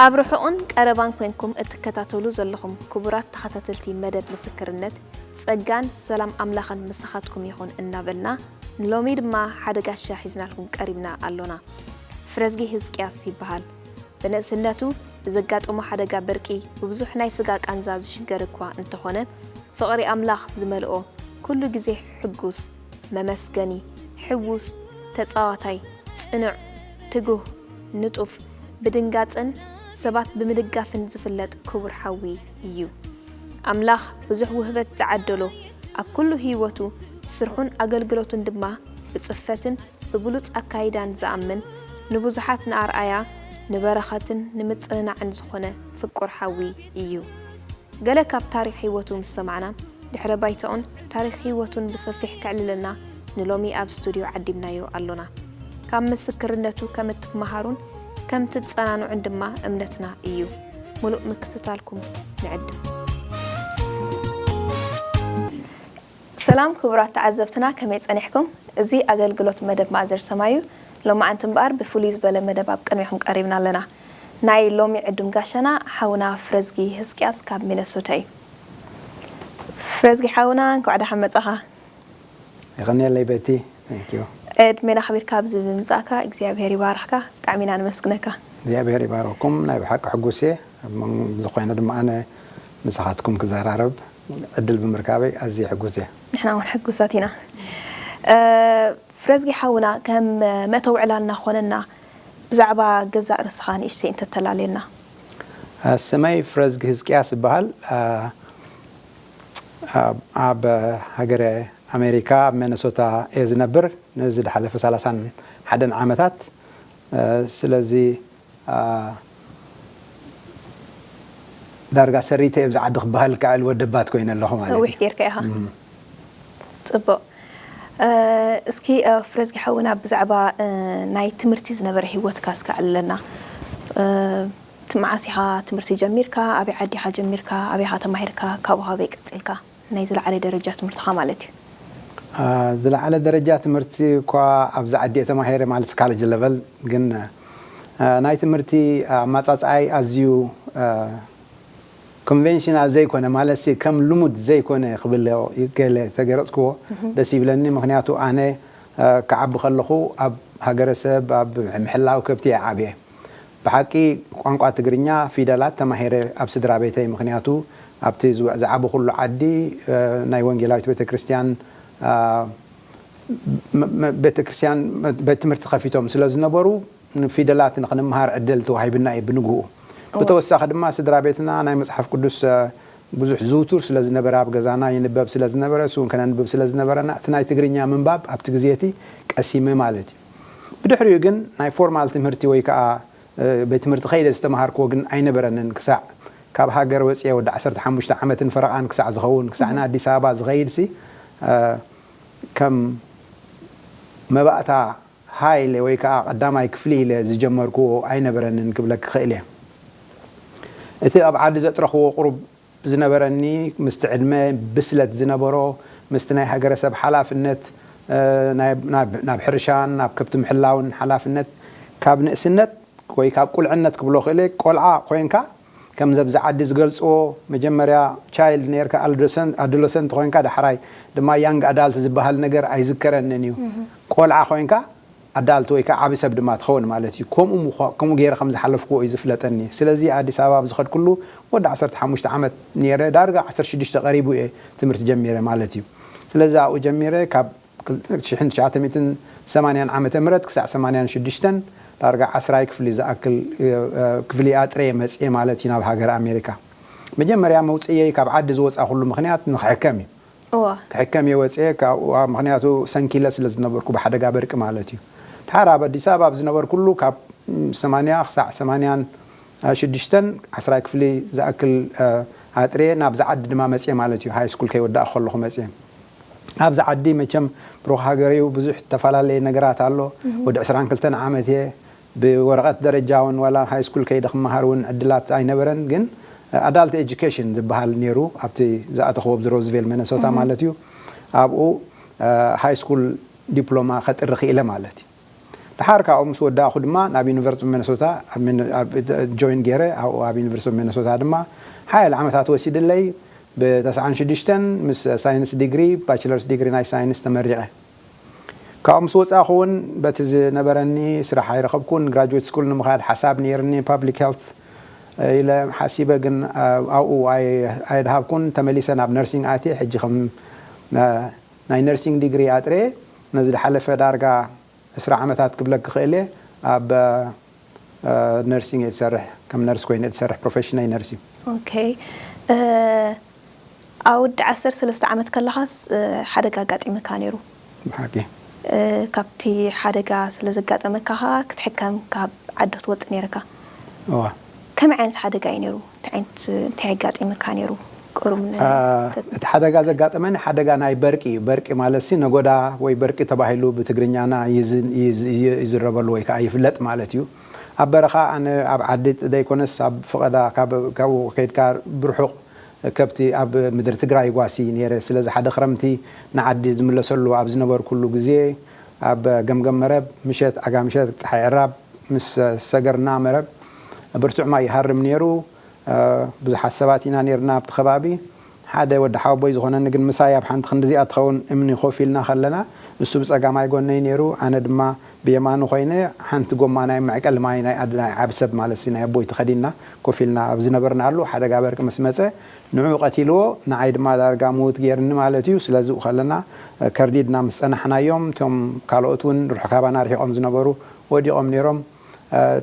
ኣብ ርሑቕን ቀረባን ኮንኩም እትከታተሉ ዘለኹም ክቡራት ተኸታተልቲ መደብ ምስክርነት፣ ጸጋን ሰላም ኣምላኽን ምሳኻትኩም ይኹን እናበልና፣ ንሎሚ ድማ ሓደ ጋሻ ሒዝናልኩም ቀሪብና ኣሎና። ፍረዝጊ ህዝቅያስ ይበሃል። ብንእስነቱ ብዘጋጠሞ ሓደጋ በርቂ ብብዙሕ ናይ ስጋ ቃንዛ ዝሽገር እኳ እንተኾነ፣ ፍቕሪ ኣምላኽ ዝመልኦ፣ ኩሉ ግዜ ሕጉስ፣ መመስገኒ፣ ሕዉስ፣ ተጻዋታይ፣ ጽኑዕ፣ ትጉህ፣ ንጡፍ፣ ብድንጋጽን ሰባት ብምድጋፍን ዝፍለጥ ክቡር ሓዊ እዩ። ኣምላኽ ብዙሕ ውህበት ዝዓደሎ፣ ኣብ ኩሉ ህይወቱ፣ ስርሑን ኣገልግሎቱን ድማ ብጽፈትን ብብሉጽ ኣካይዳን ዝኣምን፣ ንብዙሓት ንኣርኣያ፣ ንበረኸትን ንምጽንናዕን ዝኾነ ፍቁር ሓዊ እዩ። ገለ ካብ ታሪኽ ህይወቱ ምስ ሰማዕና፣ ድሕረ ባይታኡን ታሪኽ ህይወቱን ብሰፊሕ ከዕልለና ንሎሚ ኣብ ስቱድዮ ዓዲምናዮ ኣሎና። ካብ ምስክርነቱ ከም እትመሃሩን ከም ትጸናንዑን ድማ እምነትና እዩ። ሙሉእ ምክትታልኩም ንዕድም። ሰላም ክቡራት ተዓዘብትና፣ ከመይ ጸኒሕኩም? እዚ ኣገልግሎት መደብ ማእዘር ሰማይ እዩ። ሎማዓንቲ እምበኣር ብፍሉይ ዝበለ መደብ ኣብ ቅድሜኹም ቀሪብና ኣለና። ናይ ሎሚ ዕዱም ጋሻና ሓውና ፍረዝጊ ህዝቅያስ ካብ ሚነሶታ እዩ። ፍረዝጊ ሓውና፣ እንኳዕ ደሓን መጻኻ። የቐንየለይ ቤቲ። Thank you። ዕድሜን ኣኽቢርካ ኣብዚ ብምምጻእካ እግዚኣብሔር ይባርኽካ። ብጣዕሚ ኢና ነመስግነካ። እግዚኣብሔር ይባርኽኩም። ናይ ብሓቂ ሕጉስ እየ። ኣብ መን-፣ ዝኾነ ድማ ኣነ ምሳኻትኩም ክዘራረብ ዕድል ብምርካበይ ኣዝየ ሕጉስ እየ። ንሕና እውን ሕጉሳት ኢና። እ፣ ፍረዝጊ ሓውና፣ ከም መእተዊ ዕላልና ኾነና ብዛዕባ ገዛእ ርእስኻ ንእሽተይ እንተተላለየና። እ፣ ስመይ ፍረዝጊ ህዝቅያስ ይበሃል። እ፣ ኣብ፣ ኣብ ሃገረ ኣሜሪካ ኣብ ሚነሶታ እየ ዝነብር ንዝሓለፈ ሰላሳን ሓደን ዓመታት። እ፣ ስለዚ፣ እ፣ ዳርጋ ሰሪተ እየ ኣብዚ ዓዲ ክበሃል ከኣል ወደባት ኮይነ ኣለኹ ማለት ነዊሕ እዩ። ጌርካ ኢኻ። እም። ጽቡቕ። እ፣ እስኪ፣ እ፣ ፍረዝጊ ሓውና ብዛዕባ፣ እ፣ ናይ ትምህርቲ ዝነበረ ህይወትካ እስከ ኣዕልለና። እ፣ ት-፣ መዓስ ኢኻ ትምህርቲ ጀሚርካ? ኣበይ ዓዲ ኢኻ ጀሚርካ? ኣበይ ኢኻ ተማሂርካ? ካብኡ ካበይ ቀጺልካ? ናይ ዝለዓለ ደረጃ ትምህርትኻ ማለት እዩ። አ፣ ዝለዓለ ደረጃ ትምህርቲ እኳ ኣብዚ ዓዲ እየ ተማሂረ ማለት ካለጅ ለቨል፣ ግን፣ አ፣ ናይ ትምህርቲ ኣማጻጽኣይ ኣዝዩ፣ አ፣ ኮንቬንሽናል ዘይኮነ፣ ማለት ሲ ከም ልሙድ ዘይኮነ ክብል ገለ ተገረጽክዎ እህ። ደስ ይብለኒ። ምኽንያቱ ኣነ፣ አ፣ ክዓቢ ከለኹ ኣብ ሃገረሰብ፣ ኣብ ምሕላው ከብቲ እየ ዓብየ። ብሓቂ ቋንቋ ትግርኛ ፊደላት ተማሂረ ኣብ ስድራ ቤተይ፣ ምኽንያቱ ኣብቲ ዝወ-፣ ዝዓበኹሉ ዓዲ፣ እ፣ ናይ ወንጌላዊት ቤተክርስትያን፣ እ፣ መ-፣ መ-፣ ቤተክርስትያን መ-፣ ቤት ትምህርቲ ከፊቶም ስለ ዝነበሩ፣ ንፊደላት ንኽንምሃር ዕድል ተዋሂብና እዩ ብንግኡ። እወ። ብተወሳኺ ድማ ስድራ ቤትና ናይ መጽሓፍ ቅዱስ፣ እ፣ ብዙሕ ዝውቱር ስለ ዝነበረ፣ ኣብ ገዛና ይንበብ ስለ ዝነበረ፣ እሱ እውን ከነንብብ ስለ ዝነበረና፣ እቲ ናይ ትግርኛ ምንባብ ኣብቲ ግዜ እቲ ቀሲመ ማለት እዩ። ብድሕሪኡ ግን ናይ ፎርማል ትምህርቲ ወይ ከኣ፣ እ፣ ቤት ትምህርቲ ከይደ ዝተምሃርክዎ ግን ኣይነበረንን። ክሳዕ ካብ ሃገር ወጽየ ወዲ ዓሰርተ ሓሙሽተ ዓመትን ፈረቓን ክሳዕ ዝኸውን፣ ክሳዕ እህ። ንኣዲስ ኣበባ ዝኸይድሲ፣ እ፣ ከም መባእታ ሃ ኢለ ወይ ከኣ ቀዳማይ ክፍሊ ኢለ ዝጀመርክዎ ኣይነበረንን ክብለኪ ክእል እየ። እቲ ኣብ ዓዲ ዘጥረኽዎ ቁሩብ ዝነበረኒ፣ ምስቲ ዕድመ ብስለት ዝነበሮ፣ ምስቲ ናይ ሃገረሰብ ሓላፍነት፣ እ፣ ናይ፣ ናብ፣ ናብ ሕርሻን ናብ ከብቲ ምሕላውን ሓላፍነት ካብ ንእስነት ወይ ካብ ቁልዕነት ክብሎ ክእለ፣ ቆልዓ ኮይንካ፣ ከምዚ ኣብዚ ዓዲ ዝገልጽዎ፣ መጀመርያ ቻይልድ ኔርካ፣ ኣዶለሰንት፣ ኣዶለሰንት ኮይንካ፣ ዳሕራይ ድማ ያንግ ኣዳልት ዝበሃል ነገር ኣይዝከረንን እዩ። እህ። ቆልዓ ኮይንካ፣ ኣዳልት ወይ ከዓ ዓቢ ሰብ ድማ ትኸውን ማለት እዩ። ከምኡ ምዃ-፣ ከምኡ ገይረ ከም ዝሓለፍክዎ እዩ ዝፍለጠኒ። ስለዚ ኣዲስ ኣበባ ኣብ ዝኸድኩሉ ወዲ ዓሰርተ ሓሙሽተ ዓመት ነይረ፣ ዳርጋ ዓሰርተ ሽዱሽተ ቀሪቡ እየ ትምህርቲ ጀሚረ ማለት እዩ። ስለዚ ኣብኡ ጀሚረ ካብ ክል-፣ ሽሕን ትሽዓተ ሚእትን ሰማንያን ዓመተ ምህረት ክሳዕ ሰማንያን ሽዱሽተን ዳርጋ ዓስራይ ክፍሊ ዝኣክል፣ እ፣ እ፣ ክፍሊ ኣጥረየ መጽየ ማለት እዩ ናብ ሃገር ኣሜሪካ። መጀመርያ መውጽእየይ ካብ ዓዲ ዝወጻእኩሉ ምኽንያት ንኽሕከም እዩ። እዋ። ክሕከም እየ ወፅየ፣ ካብኡ፣ ምኽንያቱ ሰንኪለ ስለ ዝነበርኩ ብሓደጋ በርቂ ማለት እዩ። ድሓር ኣብ ኣዲስ ኣበባ ኣብ ዝነበርኩሉ ካብ ሰማንያ ክሳዕ ሰማንያን ሽዱሽተን ዓስራይ ክፍሊ ዝኣክል፣ እ፣ ኣጥርየ ናብዚ ዓዲ ድማ መፅየ ማለት እዩ። ሃይ ስኩል ከይወዳእኩ ከለኹ መፅየ። ኣብዚ ዓዲ መቸም ብሩኽ ሃገር እዩ፣ ብዙሕ ዝተፈላለየ ነገራት ኣሎ። እህ። ወዲ ዕስራን ክልተን ዓመት እየ። ብወረቐት ደረጃ እውን ዋላ ሃይ ስኩል ከይደ ክመሃር እውን ዕድላት ኣይነበረን፣ ግን ኣዳልት ኤጁኬሽን ዝበሃል ነይሩ ኣብቲ ዝኣተኽዎ ኣብዚ ሮዝቬል ሚነሶታ እህ። ማለት እዩ። ኣብኡ፣ እ፣ ሃይ ስኩል ዲፕሎማ ከጥሪ ክኢለ ማለት እዩ። ድሓር ካብኡ ምስ ወዳእኹ ድማ ናብ ዩኒቨርሲቲ ኦፍ ሚነሶታ ጆይን ገይረ። ኣብኡ ኣብ ዩኒቨርሲቲ ኦፍ ሚነሶታ ድማ ሓያለ ዓመታት ወሲድለይ። ብ96 ምስ ሳይንስ ዲግሪ፣ ባችለርስ ዲግሪ ናይ ሳይንስ ተመሪቐ። ካብኡ ምስ ወፃእኹ እውን በቲ ዝነበረኒ ስራሕ ኣይረኸብኩን። ግራጁዌት ስኩል ንምኻድ ሓሳብ ነይርኒ፣ ፓብሊክ ሄልት ኢለ ሓሲበ፣ ግን ኣብኡ ኣየድሃብኩን። ተመሊሰ ናብ ነርሲንግ ኣትየ። ሕጂ ከም ናይ ነርሲንግ ዲግሪ ኣጥርየ ነዚ ዝሓለፈ ዳርጋ ዕስራ ዓመታት ክብለክ ክኽእል እየ ኣብ ነርሲንግ እየ ዝሰርሕ። ከም ነርስ ኮይነ ዝሰርሕ ፕሮፌሽናይ ነርሲንግ። ኦኬ። ኣብ ወዲ ዓሰርተ ሰለስተ ዓመት ከለኻስ ሓደጋ ኣጋጢመካ ነይሩ? ብሓቂ ካብቲ ሓደጋ ስለ ዘጋጠመካ ኸዓ ክትሕከም ካብ ዓዲ ክትወፅእ ነይርካ። እዋ ከመይ ዓይነት ሓደጋ እዩ ነይሩ? እንታይ ዓይነት እንታይ ኣጋጢመካ ነይሩ? ቅሩም ን- እቲ ሓደጋ ዘጋጠመኒ ሓደጋ ናይ በርቂ እዩ። በርቂ ማለት ሲ ነጎዳ ወይ በርቂ ተባሂሉ ብትግርኛና ይዝረበሉ ወይ ከዓ ይፍለጥ ማለት እዩ። ኣብ በረኻ ኣነ ኣብ ዓዲ ዘይኮነስ ኣብ ፈቐዳ ካብኡ ከይድካ ብርሑቕ ከብቲ ኣብ ምድሪ ትግራይ ይጓሲ ነይረ። ስለዚ ሓደ ክረምቲ ንዓዲ ዝምለሰሉ ኣብ ዝነበርኩሉ ግዜ ኣብ ገምገም መረብ ምሸት ኣጋ ምሸት ፀሓይ ዕራብ ምስ ሰገርና መረብ ብርቱዕ ማይ ይሃርም ነይሩ። ብዙሓት ሰባት ኢና ነይርና ኣብቲ ከባቢ። ሓደ ወዲ ሓወቦይ ዝኾነኒ ግን ምሳይ ኣብ ሓንቲ ክንዲዚኣ ትኸውን እምኒ ኮፍ ኢልና ከለና እሱ ብፀጋማይ ጎነይ ነይሩ፣ ኣነ ድማ ብየማኑ ኮይነ ሓንቲ ጎማ ናይ መዕቀሊ ማይ ናይ ኣደ ናይ ዓቢ ሰብ ማለት ናይ ኣቦይ ተኸዲንና ኮፍ ኢልና ኣብ ዝነበርናሉ ሓደጋ በርቂ ምስ መፀ ንዑ ቀቲልዎ፣ ንዓይ ድማ ዳርጋ ምዉት ገይርኒ ማለት እዩ። ስለዚ ኡ ከለና ከርዲድና ምስ ጸናሕናዮም እቶም ካልኦት እውን ርሑካባና ርሒቖም ዝነበሩ ወዲቖም ነይሮም።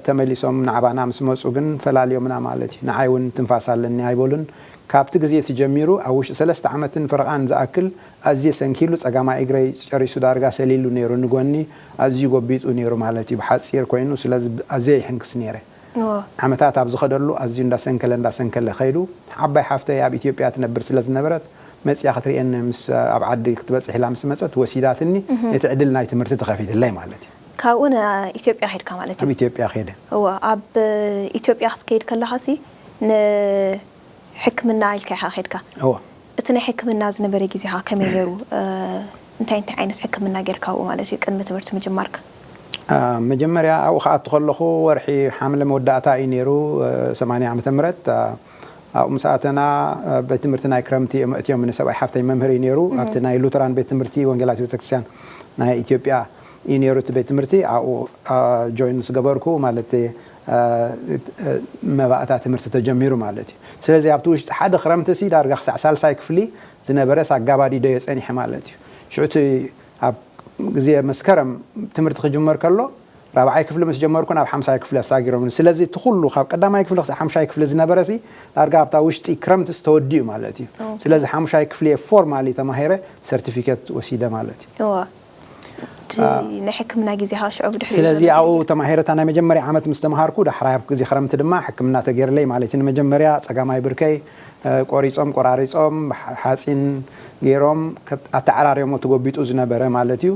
ተመሊሶም ንዓባና ምስ መፁ ግን ፈላልዮምና ማለት እዩ። ንዓይ እውን ትንፋስ ኣለኒ ኣይበሉን። ካብቲ ግዜ እቲ ጀሚሩ ኣብ ውሽጢ ሰለስተ ዓመትን ፈረቓን ዝኣክል ኣዝየ ሰንኪሉ ጸጋማይ እግረይ ጨሪሱ ዳርጋ ሰሊሉ ነይሩ። ንጎኒ ኣዝዩ ጎቢጡ ነይሩ ማለት እዩ። ብሓጺር ኮይኑ ስለዚ ኣዝየ ይሕንክስ ነይረ። ዓመታት ኣብ ዝኸደሉ ኣዝዩ እንዳሰንከለ እንዳሰንከለ ከይዱ። ዓባይ ሓፍተይ ኣብ ኢትዮጵያ ትነብር ስለ ዝነበረት መጽያ ክትርእየኒ ምስ ኣብ ዓዲ ክትበጽሕ ኢላ ምስ መጸት ወሲዳትኒ። እቲ ዕድል ናይ ትምህርቲ ተኸፊትለይ ማለት እዩ። ካብኡ ንኢትዮጵያ ከድካ ማለት እዩ? ኣብ ኢትዮጵያ ከደ። እወ፣ ኣብ ኢትዮጵያ ክትከይድ ከለኻሲ ንሕክምና ኢልካ ኢኻ ከድካ? እወ። እቲ ናይ ሕክምና ዝነበረ ግዜኻ ከመይ ነይሩ? እንታይ እንታይ ዓይነት ሕክምና ጌርካ ኣብኡ ማለት እዩ ቅድሚ ትምህርቲ ምጅማርካ? መጀመርያ ኣብኡ ክኣቱ ከለኹ ወርሒ ሓምለ መወዳእታ እዩ ነይሩ። ሰማንያ ዓመተ ምህረት ኣብኡ ምስ ኣተና ቤት ትምህርቲ ናይ ክረምቲ እዮም ኣእትዮምኒ። ሰብኣይ ሓፍተይ መምህር እዩ ነይሩ ኣብቲ ናይ ሉተራን ቤት ትምህርቲ ወንጌላዊት ቤተክርስትያን ናይ ኢትዮጵያ እዩ ነይሩ እቲ ቤት ትምህርቲ። ኣብኡ ጆይን ምስ ገበርኩ ማለት መባእታ ትምህርቲ ተጀሚሩ ማለት እዩ። ስለዚ ኣብቲ ውሽጢ ሓደ ክረምቲ ሲ ዳርጋ ክሳዕ ሳልሳይ ክፍሊ ዝነበረስ ኣጋባዲዶዮ ጸኒሐ ማለት እዩ። ሽዑ እቲ ኣብ ግዜ መስከረም ትምህርቲ ክጅመር ከሎ ራብዓይ ክፍሊ ምስ ጀመርኩ ናብ ሓምሻይ ክፍሊ ኣሳጊሮምኒ። ስለዚ እቲ ኩሉ ካብ ቀዳማይ ክፍሊ ክሳብ ሓምሻይ ክፍሊ ዝነበረ ሲ ዳርጋ ኣብታ ውሽጢ ክረምትስ ተወዲኡ ማለት እዩ። ስለዚ ሓምሻይ ክፍሊ እየ ፎርማሊ ተማሂረ ሰርቲፊኬት ወሲደ ማለት እዩ። እወ። እቲ ናይ ሕክምና ግዜ ከዓ ሽዑ ብድሕሪኡ ስለዚ ዘሎ ኣብኡ ግዜ። ተማሂረ እታ ናይ መጀመርያ ዓመት ምስ ተምሃርኩ ዳሕራይ ኣብ ግዜ ክረምቲ ድማ ሕክምና ተገይርለይ ማለት እዩ። ንመጀመርያ ፀጋማይ ብርከይ ቆሪፆም ቆራሪፆም ሓፂን ገይሮም ኣተዓራርዮሞ ተጎቢጡ ዝነበረ ማለት እዩ።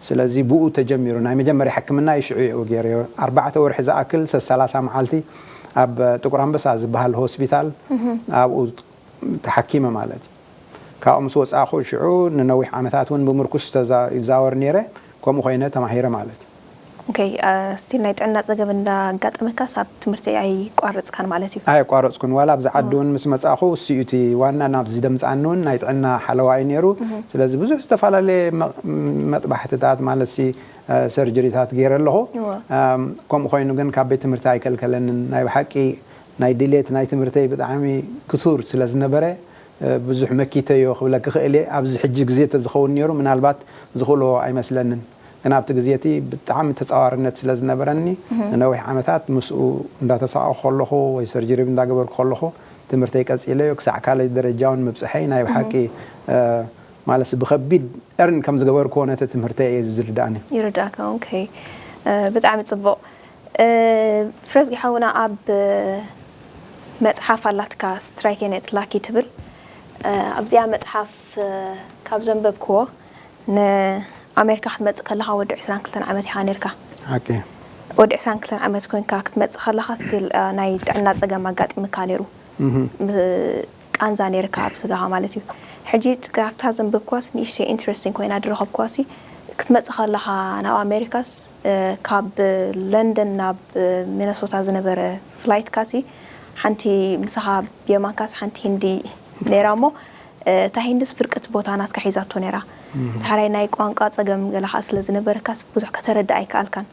ስለዚ ብኡ ተጀሚሩ ናይ መጀመርያ ሕክምና ይሽዑ የኡ ገይረዮ። ኣርባዕተ ወርሒ ዝኣክል ሰላሳ መዓልቲ ኣብ ጥቁር ኣንበሳ ዝበሃል ሆስፒታል ኣብኡ ተሓኪመ ማለት እዩ። ካብኡ ምስ ወፃእኹ ሽዑ ንነዊሕ ዓመታት እውን ብምርኩስ ይዛወር ነይረ። ከምኡ ኮይነ ተማሂረ ማለት እዩ። ኦኬ፣ ስቲል ናይ ጥዕና ጸገም እንዳጋጠመካስ ኣብ ትምህርቲ ኣይቋረጽካን ማለት እዩ? ኣየቋረጽኩን። ዋላ ኣብዚ ዓዲ እውን ምስ መጻእኹ እሱ እቲ ዋና ናብዚ ደምጻኒ እውን ናይ ጥዕና ሓለዋ እዩ ነይሩ። ስለዚ ብዙሕ ዝተፈላለየ መጥባሕትታት ማለት ሲ ሰርጀሪታት ገይረ ኣለኹ። ከምኡ ኮይኑ ግን ካብ ቤት ትምህርቲ ኣይከልከለንን። ናይ ብሓቂ ናይ ድሌት ናይ ትምህርተይ ብጣዕሚ ክቱር ስለ ዝነበረ ብዙሕ መኪተዮ ክብለኪ ክእል እየ። ኣብዚ ሕጂ ግዜ ተዝኸውን ነይሩ ምናልባት ዝኽእሎ ኣይመስለንን። ግን ኣብቲ ግዜ እቲ ብጣዕሚ ተፃዋርነት ስለ ዝነበረኒ ንነዊሕ ዓመታት ምስኡ እንዳተሳቐኹ ከለኹ ወይ ሰርጀሪ እንዳገበርኩ ከለኹ ትምህርተይ ቀፂለዮ ክሳዕ ካልኣይ ደረጃ እውን ምብፅሐይ ናይ ብሓቂ ማለት ብከቢድ እርን ከም ዝገበርክዎ ነቲ ትምህርተይ እየ ዝርዳእኒ። ይርዳእካ። ኦኬ፣ ብጣዕሚ ፅቡቕ። ፍረዝጊ ሓውና ኣብ መፅሓፍ ኣላትካ ስትራይክ ኔት ላኪ ትብል ኣብዚኣ መፅሓፍ ካብ ዘንበብክዎ ንኣሜሪካ ክትመፅእ ከለካ ወዲ ዕስራን ክልተን ዓመት ኢካ ነርካ። ሓቂ። ወዲ ዕስራን ክልተን ዓመት ኮይንካ ክትመፅእ ከለካ ስቲል ናይ ጥዕና ፀገም ኣጋጢምካ ነይሩ። ቃንዛ ነይርካ ኣብ ስጋኻ ማለት እዩ። ሕጂ ካብታ ዘንበብኳስ ንእሽተይ ኢንትረስቲንግ ኮይና ዝረኸብኳሲ ክትመጽእ ከለኻ ናብ ኣሜሪካስ፣ እ፣ ካብ ለንደን ናብ፣ እ፣ ሚነሶታ ዝነበረ ፍላይትካሲ ሓንቲ ምሳኻ ብየማንካስ ሓንቲ ሂንዲ ነይራ እሞ፣ እ፣ እታ ሂንድስ ፍርቅቲ ቦታ ናትካ ሒዛቶ ነይራ። ድሕራይ ናይ ቋንቋ ጸገም ገለ ከኣ ስለ ዝነበረካስ ብዙሕ ከተረድእ ኣይከኣልካን።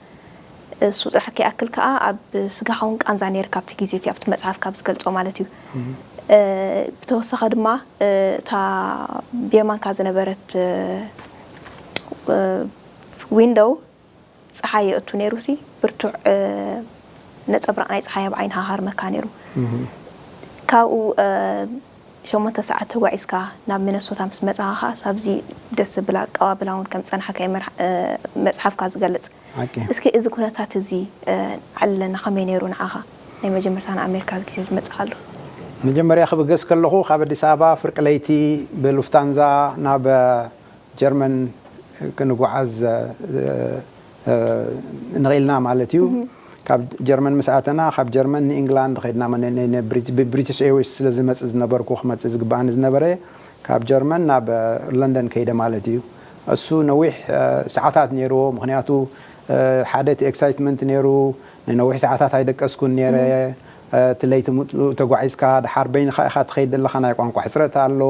እሱ ጥራሕ ከይኣክል ከኣ ኣብ ስጋኻ እውን ቃንዛ ነይርካ ኣብቲ ግዜ እቲ ኣብቲ መጽሓፍ ካብ ዝገልጾ ማለት እዩ። እ፣ ብተወሳኺ ድማ፣ እ፣ እታ ብየማንካ ዝነበረት፣ እ፣ እ፣ ዊንዶው ጸሓይ የእቱ ነይሩ ሲ ብርቱዕ፣ እ፣ ነጸብራቕ ናይ ጸሓይ ኣብ ዓይንኻ ሃርመካ ነይሩ። ካብኡ፣ እ፣ ሸሞንተ ሰዓት ተጓዒዝካ ናብ ሚነሶታ ምስ መጻኻ ከኣ ሳብዚ ደስ ዝብል ኣቀባብላ እውን ከም ጸንሓካ እዩ መርሓ-፣ እ፣ መጽሓፍካ ዝገልጽ። ሓቂ። እስኪ እዚ ኩነታት እዚ፣ እ፣ ዓለና ከመይ ነይሩ ንዓኻ? ናይ መጀመርታ ንኣሜሪካ ግዜ ዝመጽኻሉ። መጀመርያ ክብገስ ከለኹ ካብ ኣዲስ ኣበባ ፍርቂ ለይቲ ብሉፍታንዛ ናብ ጀርመን ክንጓዓዝ፣ እ፣ እ፣ ንኽኢልና ማለት እዩ። ካብ ጀርመን ምስ ኣተና፣ ካብ ጀርመን ንኢንግላንድ ኸይድና፣ መ-፣ ነ-፣ ነ-፣ ብሪት-፣ ብብሪቲሽ ኤርዌይስ ስለ ዝመጽእ ዝነበርኩ፣ ክመጽእ ዝግባኣኒ ዝነበረ፣ ካብ ጀርመን ናብ፣ እ፣ ለንደን ከይደ ማለት እዩ። እሱ ነዊሕ፣ እ፣ ሰዓታት ነይርዎ፣ ምኽንያቱ፣ እ፣ ሓደ እቲ ኤክሳይትመንት ነይሩ፣ ንነዊሕ ሰዓታት ኣይደቀስኩን ነይረ። እ፣ እቲ ለይቲ ሙሉእ ተጓዒዝካ፣ ደሓር በይንኻ ኢኻ ትኸይድ ዘለኻ፣ ናይ ቋንቋ ሕጽረት ኣሎ።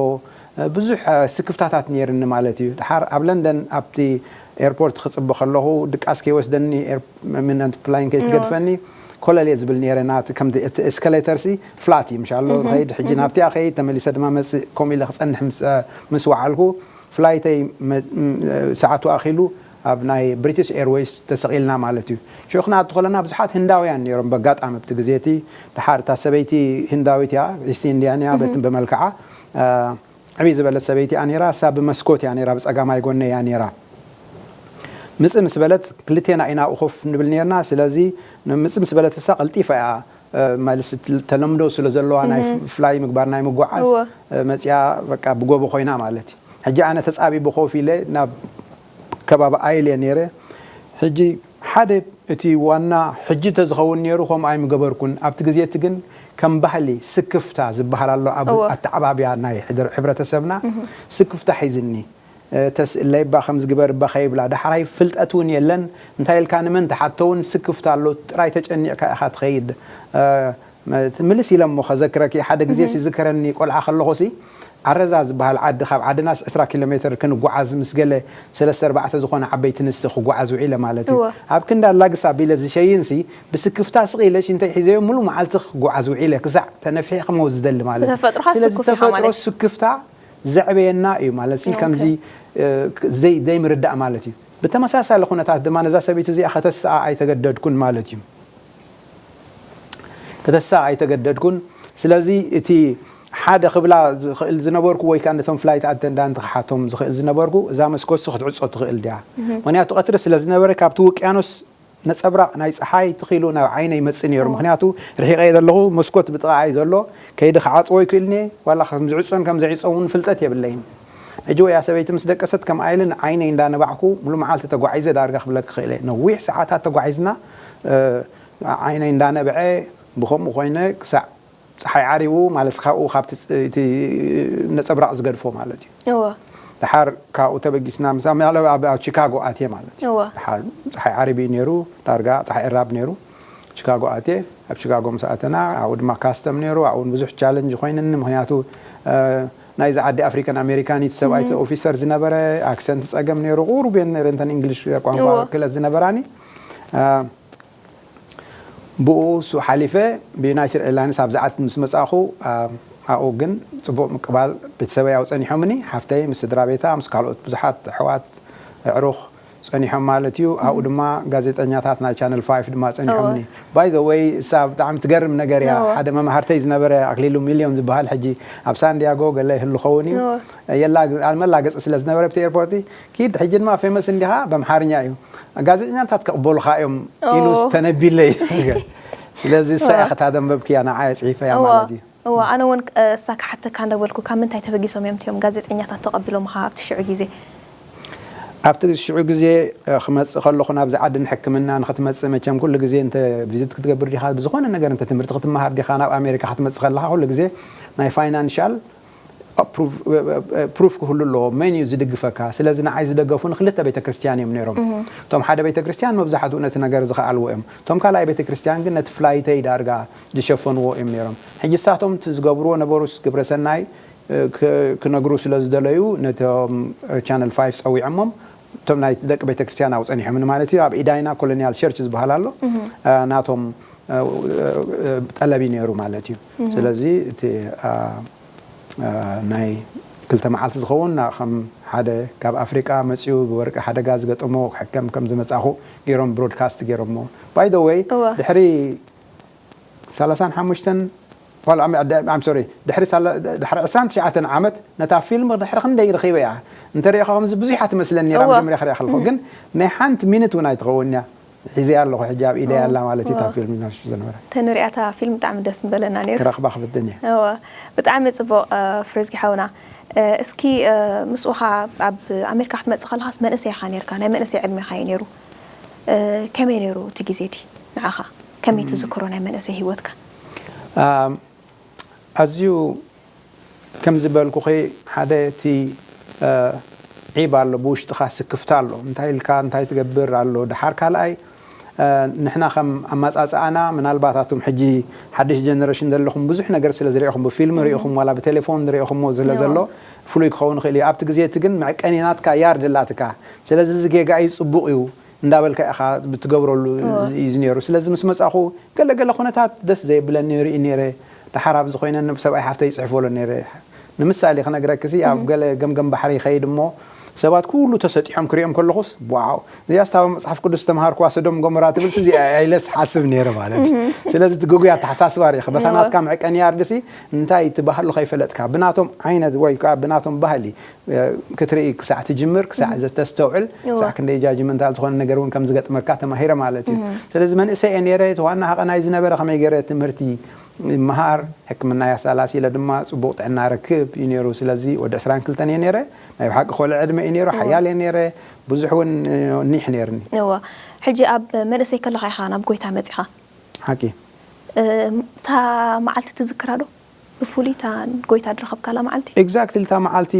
እ፣ ብዙሕ፣ እ፣ ስክፍታታት ነይርኒ ማለት እዩ። ደሓር ኣብ ለንደን ኣብቲ ኤርፖርት ክጽበ ከለኹ፣ ድቃስ ከይወስደኒ ኤር-፣ ምን-፣ ፕላይን ከይትገድፈኒ፣ ኮለል እየ ዝብል ነይረ። ናቲ ከምቲ፣ እቲ ኤስካሌተር ሲ ፍላት እዩ፣ ምሻሎ፣ ዝኸይድ፣ ሕጂ ናብቲኣ ከይድ፣ ተመሊሰ ድማ መጽእ፣ ከምኡ ኢለ ክጸንሕ ምስ፣ እ፣ ምስ ወዓልኩ፣ ፍላይተይ መ-፣ ም-፣ ሰዓቱ ኣኺሉ ኣብ ናይ ብሪቲሽ ኤርዌይስ ተሰቒልና ማለት እዩ። ሽዑ ክንኣቱ ከለና ብዙሓት ህንዳውያን ነይሮም። በጋጣሚ ኣብቲ ግዜ እቲ፣ ደሓር እታ ሰበይቲ ህንዳዊት እያ፣ ኢስት ኢንድያን እያ፣ በቲ ብመልክዓ፣ እ፣ ዕብይ ዝበለት ሰበይቲ እያ ነይራ። እሳ ብመስኮት እያ ነይራ፣ ብጸጋማይ ጎነ እያ ነይራ። ምጽእ ምስ በለት ክልቴና ኢና ኣብኡ ኮፍ ንብል ነይርና። ስለዚ ንምጽእ ምስ በለት እሳ ቀልጢፋ እያ፣ እ፣ ማለት ተለምዶ ስለ ዘለዋ ናይ ፍላይ ምግባር፣ ናይ ምጉዓዝ፣ እወ። እ፣ መጽያ በቃ ብጎቦ ኮይና ማለት እዩ። ሕጂ ኣነ ተጻቢቡ ኮፍ ኢለ ናብ ከባቢ ኣይል እየ ነይረ። ሕጂ ሓደ እቲ ዋና ሕጂ ተዝኸውን ነይሩ ከምኡ ኣይምገበርኩን። ኣብቲ ግዜ እቲ ግን ከም ባህሊ ስክፍታ ዝበሃል ኣሎ ኣብ እወ። ኣተዓባብያ ናይ ሕድር-፣ ሕብረተሰብና ስክፍታ ሒዝኒ። እ፣ ተስእለይ እባ ከምዚ ግበር እባ ከይብላ። ዳሕራይ ፍልጠት እውን የለን። እንታይ ኢልካ ንመን ትሓቶ እውን ስክፍታ ኣሎ። ጥራይ ተጨኒቕካ ኢኻ ትኸይድ። እ፣ መ-፣ ምልስ ኢለ እሞ ከዘክረኪ፣ ሓደ ግዜ ሲ ዝከረኒ ቆልዓ ከለኹ ሲ፣ ዓረዛ ዝበሃል ዓዲ፣ ካብ ዓድናስ ዕስራ ኪሎ ሜትር ክንጓዓዝ ምስ ገለ ሰለስተ ኣርባዕተ ዝኾነ ዓበይቲ ኣንስቲ ክጓዓዝ ውዒለ ማለት እዩ። እወ። ኣብ ክንዲ ኣላግስ ኣቢለ ዝሸይን ሲ፣ ብስክፍታ ስቕ ኢለ ሽንተይ ሒዘዮ ሙሉ መዓልቲ ክጓዓዝ ውዒለ፣ ክሳዕ ተነፊሐ ክመውት ዝደሊ ማለት እዩ። ብተፈጥሮኻ ስለዚ ስኩፍ ኢኻ ተፈጥሮ ማለት እዩ። ስክፍታ ዘዕበየና እዩ ማለት እዩ። ኦኬ። ከምዚ፣ እ፣ ዘይ-፣ ዘይምርዳእ ማለት እዩ። ብተመሳሳሊ ኩነታት ድማ ነዛ ሰበይቲ እዚኣ ከተስኣ ኣይተገደድኩን ማለት እዩ። ከተስኣ ኣይተገደድኩን። ስለዚ እቲ ሓደ ክብላ ዝኽእል ዝነበርኩ ወይ ከኣ ነቶም ፍላይት ኣተንዳንት ክሓቶም ዝኽእል ዝነበርኩ፣ እዛ መስኮትሲ ክትዕጾ ትኽእል ድያ? ምኽንያቱ ቀትሪ ስለ ዝነበረ ካብቲ ውቅያኖስ ነጸብራቕ ናይ ጸሓይ ትኺሉ ናብ ዓይነይ ይመጽእ ነይሩ። ምኽንያቱ ርሒቐ እየ ዘለኹ፣ መስኮት ብጥቓ እዩ ዘሎ። ከይዲ ክዓጽዎ ይክእልኒ እየ፣ ዋላ ከም ዝዕጾን ከም ዘይዕጾን እውን ፍልጠት የብለይን። ሕጂ ወያ ሰበይቲ ምስ ደቀሰት ከምኣ ኢልን ዓይነይ እንዳነባዕኩ ሙሉ መዓልቲ ተጓዒዘ ዳርጋ ክብለክ ክእል እየ። ነዊሕ ሰዓታት ተጓዒዝና፣ እ፣ ዓይነይ እንዳነብዐ ብኸምኡ ኮይነ ክሳዕ ጸሓይ ዓሪቡ ማለት ካብኡ ካብቲ ፅ-፣ እቲ ነጸብራቕ ዝገድፎ ማለት እዩ። እወ። ደሓር ካብኡ ተበጊስና ምሳ ምናልባት ኣብ፣ ኣብ ቺካጎ ኣትየ ማለት እዩ። እወ። ደሓር ጸሓይ ዓሪቡ እዩ ነይሩ፣ ዳርጋ ጸሓይ ዕራብ ነይሩ። ቺካጎ ኣትየ። ኣብ ቺካጎ ምስ ኣተና ኣብኡ ድማ ካስተም ነይሩ። ኣብኡ እውን ብዙሕ ቻለንጅ ኮይንኒ፣ ምኽንያቱ፣ እ፣ ናይዚ ዓዲ ኣፍሪካን ኣሜሪካኒት ሰብኣይቲ ኦፊሰር ዝነበረ፣ ኣክሰንት ጸገም ነይሩ። ቁሩብ እየን ነይረን እተን እንግሊሽ ቋንቋ እወ። ክእለት ዝነበራኒ። እ፣ ብኡ እሱ ሓሊፈ ብዩናይትድ ኤርላይንስ ኣብ ዝዓት ምስ መጻእኹ፣ ኣ-፣ ኣብኡ ግን ጽቡቕ ምቅባል ቤተሰበይ ኣብኡ ጸኒሖምኒ፣ ሓፍተይ ምስ ስድራ ቤታ፣ ምስ ካልኦት ብዙሓት ኣሕዋት፣ ኣዕሩኽ ጸኒሖም ማለት እዩ። ኣብኡ ድማ ጋዜጠኛታት ናይ ቻነል ፋይቭ ድማ ጸኒሖምኒ። እወ። ባይ ዘ ወይ፣ እሳ ብጣዕሚ ትገርም ነገር እያ። እወ። ሓደ መማህርተይ ዝነበረ ኣክሊሉ ሚልዮን ዝበሃል፣ ሕጂ ኣብ ሳንዲያጎ ገለ ይህሉ ኸውን እዩ። እወ። የላ-፣ ኣብ መላገጺ ስለ ዝነበረ ብቲ ኤርፖርቲ፣ ኪድ፣ ሕጂ ድማ ፌመስ እንዲኻ፣ በምሓርኛ እዩ። ጋዜጠኛታት ክቕበሉኻ እዮም ኢሉ እወ። ዝተነቢለይ። ስለዚ እሳ እወ። እያ ከታ ደንበብክያ፣ ንዓ እያ ጽሒፈያ እወ። ማለት እዩ። እወ፣ ኣነ እውን፣ እ፣ እሳ ክሓተካ እንዳበልኩ፣ ካብ ምንታይ ተበጊሶም እዮም እቲኦም ጋዜጠኛታት ተቐቢሎምኻ ኣብቲ ሽዑ ግዜ? ኣብቲ ሽዑ ግዜ፣ እ፣ ክመጽእ ከለኹ ናብዚ ዓዲ ንሕክምና ንኽትመጽእ፣ መቸም ኩሉ ግዜ እንተ ቪዚት ክትገብር ዲኻ፣ ብዝኾነ ነገር እንተ ትምህርቲ ክትመሃር ዲኻ፣ ናብ ኣሜሪካ ክትመጽእ ከለኻ ኩሉ ግዜ ናይ ፋይናንሻል ፕሩፍ ክህሉ ኣለዎ። መን እዩ ዝድግፈካ? ስለዚ ንዓይ ዝደገፉ ንክልተ ቤተ ክርስቲያን እዮም ነይሮም። እቶም ሓደ ቤተ ክርስቲያን መብዛሕትኡ ነቲ ነገር ዝኸኣልዎ እዮም። እቶም ካልኣይ ቤተ ክርስቲያን ግን ነቲ ፍላይተይ ዳርጋ ዝሸፈንዎ እዮም ነይሮም። ሕጂ እሳቶም እቲ ዝገብርዎ ነበሩስ ግብረ ሰናይ ክነግሩ ስለ ዝደለዩ ነቶም ቻነል ፋይቭ ጸዊዖሞም። እቶም ናይ ደቂ ቤተ ክርስቲያን ኣብኡ ጸኒሖምኒ ማለት እዩ። ኣብ ኢዳይና ኮሎኒያል ቸርች ዝበሃል ኣሎ። ናቶም ጠለብ እዩ ነይሩ ማለት እዩ። ስለዚ እቲ ናይ ክልተ መዓልቲ ዝኸውን ከም ሓደ ካብ ኣፍሪቃ መጺኡ ብወርቂ ሓደጋ ዝገጠሞ ክሕከም ከም ዝመጻኹ ገይሮም ብሮድካስት ገይሮሞ። ባይ ዘ ወይ ድሕሪ ሰላሳን ሓሙሽተን ሶሪ ድሕሪ ዕስራን ትሽዓተን ዓመት ነታ ፊልም ድሕሪ ክንደይ ረኺበ እያ እንተሪኢኻ ከምዚ ብዙሕ ትመስለኒ ራ መጀመርያ ክሪኣ ከለኹ ግን ናይ ሓንቲ ሚኒት እውን ኣይትኸውን እያ ሒዘያ ኣለኹ ሕጂ ኣብ ኢደይ ኣላ ማለት እዩ እታ ፊልም ናሽ ዝነበረ ተንሪኣታ ፊልም ብጣዕሚ ደስ ምበለና ነይሩ ክረኽባ ክፍትን እየ እዋ ብጣዕሚ ጽቡቕ ፍሬዝጊ ሓውና እስኪ ምስኡኻ ኣብ ኣሜሪካ ክትመጽእ ከለኻስ መንእሰይ ኢኻ ነርካ ናይ መንእሰይ ዕድሜኻ እዩ ነይሩ ከመይ ነይሩ እቲ ግዜ ዲ ንዓኻ ከመይ ትዝክሮ ናይ መንእሰይ ህይወትካ ኣዝዩ ከም ዝበልኩኺ ሓደ እቲ ዒብ ኣሎ ብውሽጥኻ ስክፍታ ኣሎ እንታይ ኢልካ እንታይ ትገብር ኣሎ ድሓር ካልኣይ ንሕና ከም ኣማፃፅኣና ምናልባት ኣቱም ሕጂ ሓድሽ ጀነሬሽን ዘለኹም ብዙሕ ነገር ስለ ዝሪኢኹም ብፊልም ሪኢኹም ዋላ ብቴሌፎን ሪኢኹምዎ ስለ ዘሎ ፍሉይ ክኸውን ይኽእል እዩ ኣብቲ ግዜ እቲ ግን መዕቀኒ ናትካ ያርድ ኣላትካ ስለዚ እዚ ጌጋ እዩ ፅቡቕ እዩ እንዳበልካ ኢኻ ብትገብረሉ እዩ ነይሩ ስለዚ ምስ መፃኹ ገለ ገለ ኩነታት ደስ ዘይብለኒ ይርኢ ነይረ ደሓር ኣብዚ ኮይነ ንብ ሰብኣይ ሓፍተይ ይፅሕፈሉ ነይረ ንምሳሌ ክነግረክሲ ኣብ ገለ ገምገም ባሕሪ ይኸይድ እሞ ሰባት ኩሉ ተሰጢሖም ክሪኦም ከለኹስ ዋው እዚኣ ስታባ መፅሓፍ ቅዱስ ተምሃርኩዋ ሰዶም ጎመራ ትብልሲ እዚኣ ኢለስ ሓስብ ነይረ ማለት እዩ ስለዚ እቲ ግጉይ ኣተሓሳስባ ርኢኸ በታ ናትካ መዕቀኒ ያርድሲ እንታይ እቲ ባህሉ ከይፈለጥካ ብናቶም ዓይነት ወይ ከዓ ብናቶም ባህሊ ክትርኢ ክሳዕ ትጅምር ክሳዕ ዘተስተውዕል ክሳዕ ክንደይ ጃጅመንታል ዝኾነ ነገር እውን ከም ዝገጥመካ ተማሂረ ማለት እዩ ስለዚ መንእሰይ እየ ነይረ እቲ ዋና ሃቐናይ ዝነበረ ከመይ ገይረ ትምህርቲ ይመሃር ሕክምና ያሳላሲለ ድማ ፅቡቕ ጥዕና ረክብ እዩ ነይሩ ስለዚ ወዲ ዕስራን ክልተን እየ ነይረ ናይ ብሓቂ ኮልዕ ዕድመ እዩ ነይሩ ሓያል እየ ነይረ ብዙሕ እውን ኒሕ ነይርኒ እዋ ሕጂ ኣብ መንእሰይ ከለኻ ኢኻ ናብ ጎይታ መፂኻ ሓቂ እታ መዓልቲ ትዝክራ ዶ ብፍሉይ እታ ጎይታ ድረኸብካላ መዓልቲ ኤግዛክትሊ እታ መዓልቲ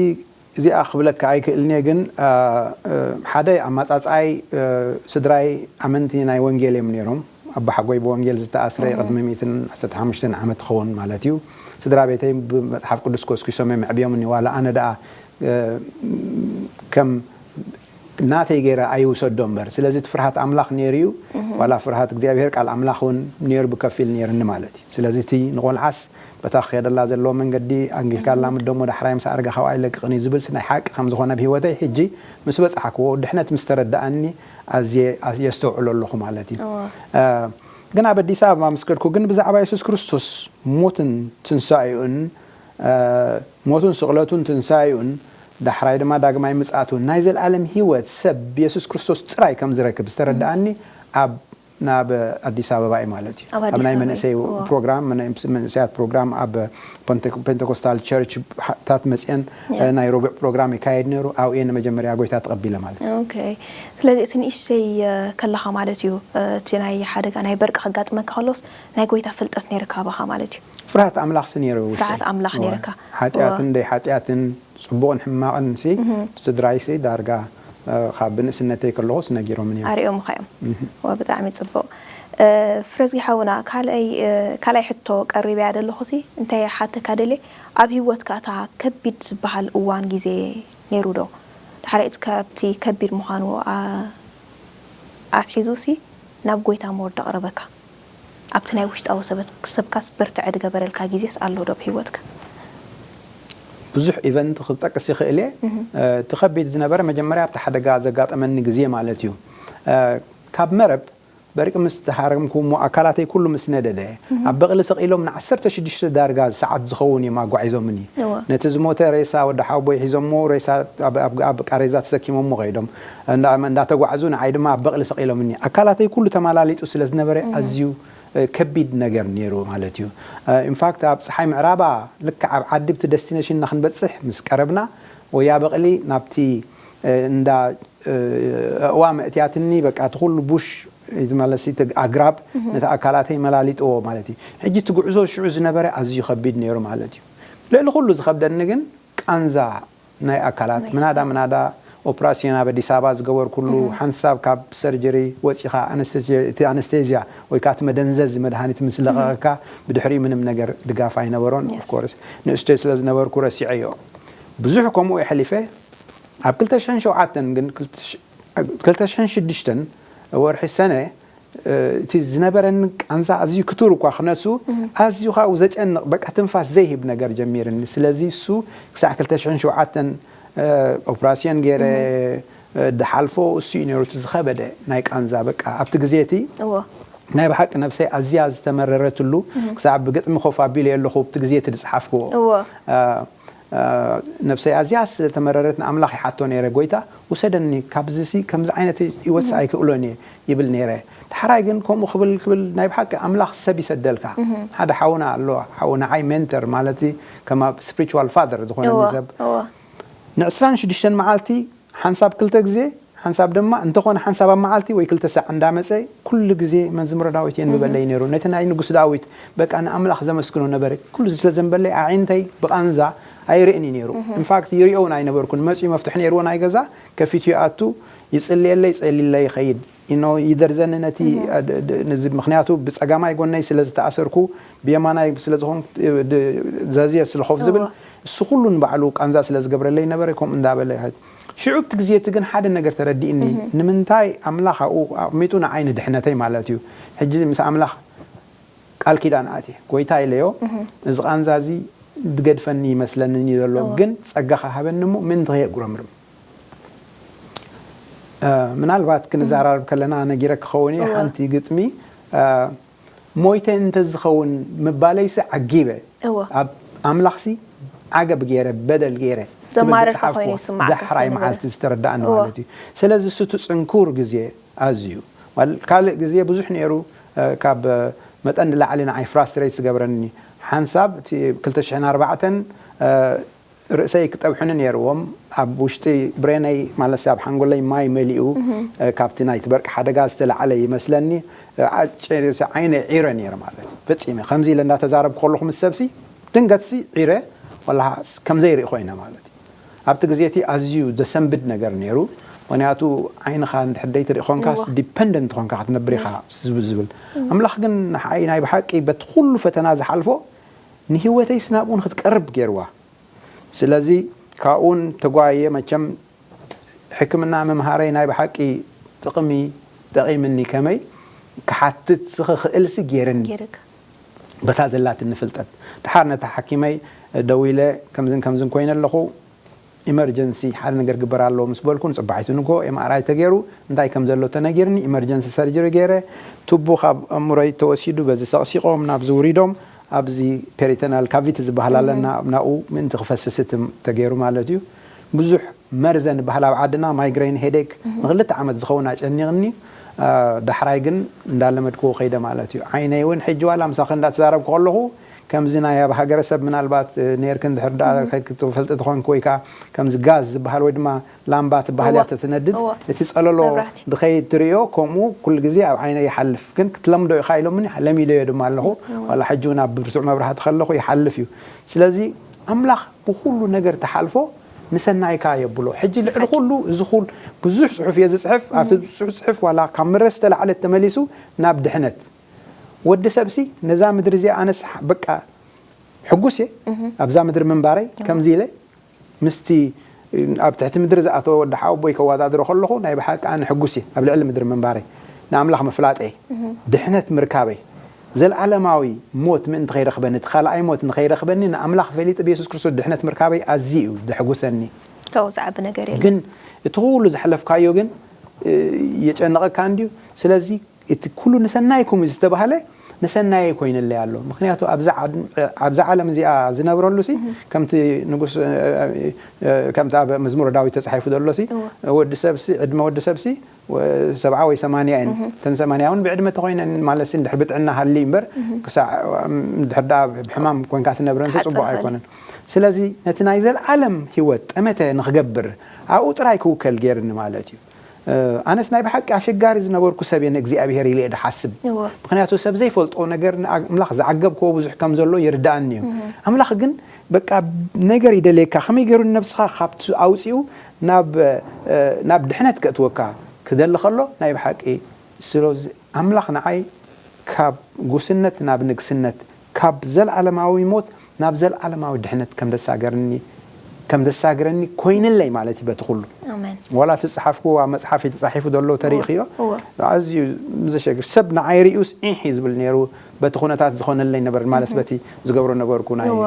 እዚኣ ክብለካ ኣይክእልን እየ ግን ሓደ ኣማፃፅኣይ ስድራይ ኣመንቲ ናይ ወንጌል እዮም ነይሮም ኣባሓጎይ ብወንጌል ዝተኣስረ ቅድሚ ሚእትን ዓሰርተ ሓሙሽተን ዓመት ትኸውን ማለት እዩ ስድራ ቤተይ ብመፅሓፍ ቅዱስ ኮስኪሶም እዮም ኣዕብዮምኒ ዋላ ኣነ ደኣ ከም ናተይ ገይረ ኣይውሰዶ እምበር ስለዚ እቲ ፍርሃት ኣምላኽ ነይሩ እዩ ዋላ ፍርሃት እግዚኣብሔር ቃል ኣምላኽ እውን ነይሩ ብከፊል ነይርኒ ማለት እዩ ስለዚ እቲ ንቆልዓስ በታ ክኸደላ ዘለዎ መንገዲ ኣንጊህካ ኣላምዶ እሞ ዳሕራይ ምስ ኣረገ ካብኣ ኣይለቅቕን እዩ ዝብልሲ ናይ ሓቂ ከም ዝኾነ ኣብ ህይወተይ ሕጂ ምስ በጻሕክዎ ድሕነት ምስ ተረድኣኒ ኣዝየ የስተውዕሎ ኣለኹ ማለት እዩ። ግን ኣብ ኣዲስ ኣበባ ምስ ከድኩ ግን ብዛዕባ የሱስ ክርስቶስ ሞትን ትንሳኤኡን ሞቱን ስቕለቱን ትንሳኤኡን ዳሕራይ ድማ ዳግማይ ምጽኣቱ ናይ ዘልኣለም ህይወት ሰብ ብየሱስ ክርስቶስ ጥራይ ከም ዝረክብ ዝተረድኣኒ ኣብ ናብ ኣዲስ ኣበባ እዩ ማለት እዩ ኣብ ናይ መንእሰይ ፕሮግራም መንእሰያት ፕሮግራም ኣብ ፔንቴኮስታል ቸርች ታት መፅአን ናይ ረቡዕ ፕሮግራም ይካየድ ነይሩ ኣብኡ እየ ንመጀመርያ ጎይታ ተቐቢለ ማለት እዩ ስለዚ እቲ ንእሽተይ ከለኻ ማለት እዩ እቲ ናይ ሓደጋ ናይ በርቂ ከጋጥመካ ከሎስ ናይ ጎይታ ፍልጠት ነይርካ ኣባኻ ማለት እዩ ፍርሃት ኣምላኽ ሲ ነይሩ ፍርሃት ኣምላኽ ነይርካ ሓጢኣትን ደይ ሓጢኣትን ፅቡቕን ሕማቕን ሲ ስድራይ ሲ ዳርጋ ካብ ብንእስነተይ ከለኹስ ነጊሮምን እዮም ኣሪኦምኻ እዮም ዋ ብጣዕሚ ፅቡቕ ፍረዝጊ ሓውና ካልኣይ ካልኣይ ሕቶ ቀሪበያ ዘለኹ ሲ እንታይ ሓተካ ደልየ ኣብ ሂወትካ እታ ከቢድ ዝበሃል እዋን ግዜ ነይሩ ዶ ድሓር እቲ ካብቲ ከቢድ ምዃኑ ኣትሒዙ ሲ ናብ ጎይታ ሞር ደቕረበካ ኣብቲ ናይ ውሽጣዊ ሰብካስ በርትዐ ዝገበረልካ ግዜስ ኣሎ ዶ ኣብ ህይወትካ? ብዙሕ ኢቨንት ክጠቅስ ይኽእል እየ። እቲ ከቢድ ዝነበረ መጀመርያ ኣብቲ ሓደጋ ዘጋጠመኒ ግዜ ማለት እዩ። ካብ መረብ በርቂ ምስ ተሃረምኩ እሞ ኣካላተይ ኩሉ ምስ ነደደ፣ ኣብ በቕሊ ሰቒሎም ንዓሰርተ ሽዱሽተ ዳርጋ ሰዓት ዝኸውን እዮም ኣጓዒዞምኒ። ነቲ ዝሞተ ሬሳ ወዲ ሓወቦይ ሒዞሞ ሬሳ ኣብ ቃሬዛ ተሰኪሞሞ ከይዶም። እንዳተጓዕዙ ንዓይ ድማ ኣብ በቕሊ ሰቒሎምኒ ኣካላተይ ኩሉ ተመላሊጡ ስለ ዝነበረ ኣዝዩ ከቢድ ነገር ነይሩ ማለት እዩ ኢንፋክት ኣብ ፀሓይ ምዕራባ ልክዕ ኣብ ዓዲ ብቲ ደስቲነሽንና ክንበፅሕ ምስ ቀረብና ወያ በቕሊ ናብቲ እንዳ እዋ መእትያትኒ በቃ እቲ ኩሉ ቡሽ ማለት ኣግራብ ነቲ ኣካላተይ መላሊጥዎ ማለት እዩ ሕጂ እቲ ጉዕዞ ሽዑ ዝነበረ ኣዝዩ ከቢድ ነይሩ ማለት እዩ ልዕሊ ኩሉ ዝከብደኒ ግን ቃንዛ ናይ ኣካላት ምናዳ ምናዳ ኦፕራሲዮን ኣብ ኣዲስ ኣበባ ዝገበርኩሉ ሓንሳብ ካብ ሰርጀሪ ወፂኻ ኣነስቴዝያ ወይ ከዓ እቲ መደንዘዝ መድሃኒት ምስ ለቐቐካ ብድሕሪኡ ምንም ነገር ድጋፍ ኣይነበሮን። ኦፍኮርስ ንእሽተይ ስለ ዝነበርኩ ረሲዐዮ። ብዙሕ ከምኡ የሕሊፈ። ኣብ ክልተ ሽሕን ሸውዓተን ግን ክልተ ሽሕን ሽዱሽተን ወርሒ ሰነ እቲ ዝነበረኒ ቃንዛ ኣዝዩ ክቱር እኳ ክነሱ ኣዝዩ ካብኡ ዘጨንቕ በቃ ትንፋስ ዘይህብ ነገር ጀሚርኒ። ስለዚ እሱ ክሳዕ ክልተ ሽሕን ሸውዓተን ኦፕራሲዮን ገይረ ድሓልፎ እሱ እዩ ነይሩ እቲ ዝኸበደ ናይ ቃንዛ። በቃ ኣብቲ ግዜ እቲ ናይ ብሓቂ ነብሰይ ኣዝያ ዝተመረረትሉ ክሳዕ ብግጥሚ ኮፍ ኣቢለ ኣለኹ ኣብቲ ግዜ እቲ ዝጸሓፍክዎ ነብሰይ ኣዝያ ዝተመረረት ንኣምላኽ ይሓቶ ነይረ፣ ጎይታ ውሰደኒ ካብዚሲ ከምዚ ዓይነት ይወስእ ኣይክእሎን እየ ይብል ነይረ። ድሓራይ ግን ከምኡ ክብል ክብል ናይ ብሓቂ ኣምላኽ ሰብ ይሰደልካ። ሓደ ሓውና ኣሎ፣ ሓው ንዓይ ሜንተር ማለት ከም ኣብ ስፕሪቹዋል ፋደር ዝኾነኒ ሰብ ንዕስራን ሽዱሽተን መዓልቲ ሓንሳብ ክልተ ግዜ ሓንሳብ ድማ እንተኾነ ሓንሳብ ኣብ መዓልቲ ወይ ክልተ ሳዕ እንዳመጸ ኩሉ ግዜ መዝሙረ ዳዊት የንብበለይ ነይሩ። ነቲ ናይ ንጉስ ዳዊት በቃ ንኣምላኽ ዘመስግኖ ነበረ። ኩሉ ስለ ዘንበለይ ኣዒንተይ ብቓንዛ ኣይርእን እዩ ነይሩ። ኢንፋክት ይሪኦ እውን ኣይነበርኩን። መጺኡ መፍትሒ ነይርዎ ናይ ገዛ ከፊቱ ይኣቱ ይጽልየለይ ይጸልይለይ ይኸይድ። ይደርዘኒ ነቲ ምክንያቱ ብጸጋማይ ጎነይ ስለ ዝተኣሰርኩ ብየማናይ ስለ ዝኾን ዘዝየ ስለ ኮፍ ዝብል እሱ ኩሉ ንባዕሉ ቃንዛ ስለ ዝገብረለይ ነበረ። ከምኡ እንዳበለ ይኸይድ። ሽዑ እቲ ግዜ እቲ ግን ሓደ ነገር ተረዲእኒ። ንምንታይ ኣምላኽ ኣብኡ ኣቕሚጡ ንዓይ ንድሕነተይ ማለት እዩ። ሕጂ ምስ ኣምላኽ ቃል ኪዳን ኣትየ ጎይታ ኢለዮ፣ እዚ ቃንዛ እዚ ዝገድፈኒ ይመስለኒ ዘሎ፣ ግን ጸጋኻ ሃበኒ እሞ ምእንቲ ከየጉረምርም። ምናልባት ክንዘራረብ ከለና ነጊረ ክኸውን እየ ሓንቲ ግጥሚ ሞይተ እንተዝኸውን ምባለይሲ ዓጊበ ኣብ ኣምላኽሲ ዓገብ ገይረ በደል ገይረ ዘማረርካ ኮይኑ ይስማዓካ ዳሕራይ መዓልቲ ዝተረዳእኒ ማለት እዩ። ስለዚ እሱ እቲ ጽንኩር ግዜ ኣዝዩ ካልእ ግዜ ብዙሕ ነይሩ። ካብ መጠን ንላዕሊ ንዓይ ፍራስትሬት ዝገብረኒ ሓንሳብ እቲ ክልተ ሽሕን ኣርባዕተን ርእሰይ ክጠብሑኒ ነይርዎም ኣብ ውሽጢ ብሬነይ ማለት ኣብ ሓንጎለይ ማይ መሊኡ ካብቲ ናይቲ በርቂ ሓደጋ ዝተላዕለ ይመስለኒ። ዓይነ ዒረ ነይረ ማለት ፈፂመ ከምዚ ኢለ እንዳተዛረብ ከለኹ ምስ ሰብሲ ድንገትሲ ዒረ ወላ ከምዘይርኢ ኮይነ ማለት እዩ። ኣብቲ ግዜ እቲ ኣዝዩ ዘሰንብድ ነገር ነይሩ። ምክንያቱ ዓይንኻ እንድሕር ደይትርኢ ኮንካስ ዲፐንደንት ኮንካ ክትነብር ኢኻ ዝብል ዝብል ኣምላኽ ግን ንዓይ ናይ ብሓቂ በቲ ኩሉ ፈተና ዝሓልፎ ንህይወተይስ ናብኡ ንክትቀርብ ገይርዋ። ስለዚ ካብኡን ተጓየ መቸም ሕክምና ምምሃረይ ናይ ብሓቂ ጥቕሚ ጠቒምኒ ከመይ ክሓትት ዝኽኽእልሲ ገይርኒ በታ ዘላትኒ ፍልጠት ድሓር ነታ ሓኪመይ ደዊለ ከምዝን ከምዝን ኮይነ ኣለኹ ኢመርጀንሲ ሓደ ነገር ግበር ኣለዎ ምስ በልኩ ንፅባሒቱ ንግሆ ኤምኣርኣይ ተገይሩ እንታይ ከም ዘሎ ተነጊርኒ ኢመርጀንሲ ሰርጀሪ ገይረ ቱቡ ካብ ኣእምሮይ ተወሲዱ በዚ ሰቕሲቖም ናብዚ ውሪዶም ኣብዚ ፔሪተናል ካቪቲ ዝበሃል ኣለና ናብኡ ምእንቲ ክፈስስ እቲ ተገይሩ ማለት እዩ። ብዙሕ መርዘ ንበሃል ኣብ ዓድና ማይግሬን ሄዴክ ንክልተ ዓመት ዝኸውን ኣጨኒቕኒ። ዳሕራይ ግን እንዳለመድክዎ ከይደ ማለት እዩ። ዓይነይ እውን ሕጂ ዋላ ምሳኺ እንዳተዛረብኩ ከለኹ ከምዚ ናይ ኣብ ሃገረሰብ ምናልባት ኔርክ እንድሕር ዳ ትፈልጢ ተኾንክ ወይ ከዓ ከምዚ ጋዝ ዝበሃል ወይ ድማ ላምባ ትበሃል እያ ተትነድድ እቲ ፀለሎ ድኸይድ ትሪኦ ከምኡ ኩሉ ግዜ ኣብ ዓይነ ይሓልፍ ግን ክትለምዶ ኢኻ ኢሎምኒ ለሚደዮ ድማ ኣለኹ ዋላ ሕጂ እውን ኣብ ብርቱዕ መብራህቲ ከለኹ ይሓልፍ እዩ ስለዚ ኣምላኽ ብኩሉ ነገር ተሓልፎ ንሰናይካ የብሎ ሕጂ ልዕሊ ኩሉ እዚ ኩል ብዙሕ ፅሑፍ እየ ዝፅሕፍ ኣብቲ ብዙሕ ፅሑፍ ዋላ ካብ ምረት ዝተላዕለ ተመሊሱ ናብ ድሕነት ወዲ ሰብሲ ነዛ ምድሪ እዚኣ ኣነስ በቃ ሕጉስ እየ ኣብዛ ምድሪ ምንባረይ ከምዚ ኢለ ምስቲ ኣብ ትሕቲ ምድሪ ዝኣተወ ወዲ ሓወቦይ ከወዳድሮ ከለኹ ናይ ብሓቂ ኣነ ሕጉስ እየ ኣብ ልዕሊ ምድሪ ምንባረይ ንኣምላኽ ምፍላጠይ ድሕነት ምርካበይ ዘለዓለማዊ ሞት ምእንቲ ከይረኽበኒ እቲ ካልኣይ ሞት ንኸይረኽበኒ ንኣምላኽ ፈሊጠ ብየሱስ ክርስቶስ ድሕነት ምርካበይ ኣዝዩ እዩ ዘሕጉሰኒ ካብኡ ዝዓቢ ነገር የለን ግን እቲ ኩሉ ዘሕለፍካዮ ግን የጨንቐካ እንድዩ ስለዚ እቲ ኩሉ ንሰናይኩም እዩ ዝተባህለ ንሰናየይ ኮይንለይ ኣሎ ምክንያቱ ኣብዛ ዓለም እዚኣ ዝነብረሉ ሲ ከምቲ ንጉስ ከምቲ ኣብ መዝሙር ዳዊት ተፃሒፉ ዘሎ ሲ ወዲ ሰብ ሲ ዕድመ ወዲ ሰብ ሲ ሰብዓ ወይ ሰማንያ እየን እተን ሰማንያ እውን ብዕድመ ተኮይነን ማለት ሲ እንድሕር ብጥዕና ሃሊ እምበር ክሳዕ እንድሕር ዳ ብሕማም ኮንካ ትነብረን ሲ ፅቡቅ ኣይኮነን ስለዚ ነቲ ናይ ዘለዓለም ህይወት ጠመተ ንክገብር ኣብኡ ጥራይ ክውከል ገይርኒ ማለት እዩ ኣነስ ናይ ብሓቂ ኣሸጋሪ ዝነበርኩ ሰብ እየ ንእግዚኣብሔር ኢለ እየ ድሓስብ። እወ። ምክንያቱ ሰብ ዘይፈልጦ ነገር ንኣምላኽ ዝዓገብክዎ ብዙሕ ከም ዘሎ ይርዳእኒ እዩ። ኣምላኽ ግን በቃ ነገር ይደልየካ፣ ከመይ ገይሩ ንነብስኻ ካብቲ ኣውፂኡ ናብ ናብ ድሕነት ከእትወካ ክደሊ ከሎ ናይ ብሓቂ ስለዚ ኣምላኽ ንዓይ ካብ ጉስነት ናብ ንግስነት ካብ ዘለዓለማዊ ሞት ናብ ዘለዓለማዊ ድሕነት ከም ደሳገርኒ ከም ደሳግረኒ ኮይንለይ ማለት እዩ። በቲ ኩሉ ኣሜን። ዋላ እቲ ዝጸሓፍክዎ ኣብ መጽሓፍ ተጻሒፉ ዘሎ ተሪእኽዮ እወ። ኣዝዩ ዘሸግር ሰብ ንዓይ ርእዩስ ዒሕ እዩ ዝብል ነይሩ። በቲ ኩነታት ዝኾነለይ ነበር ማለት በቲ ዝገብሮ ነበርኩ ናይ እወ።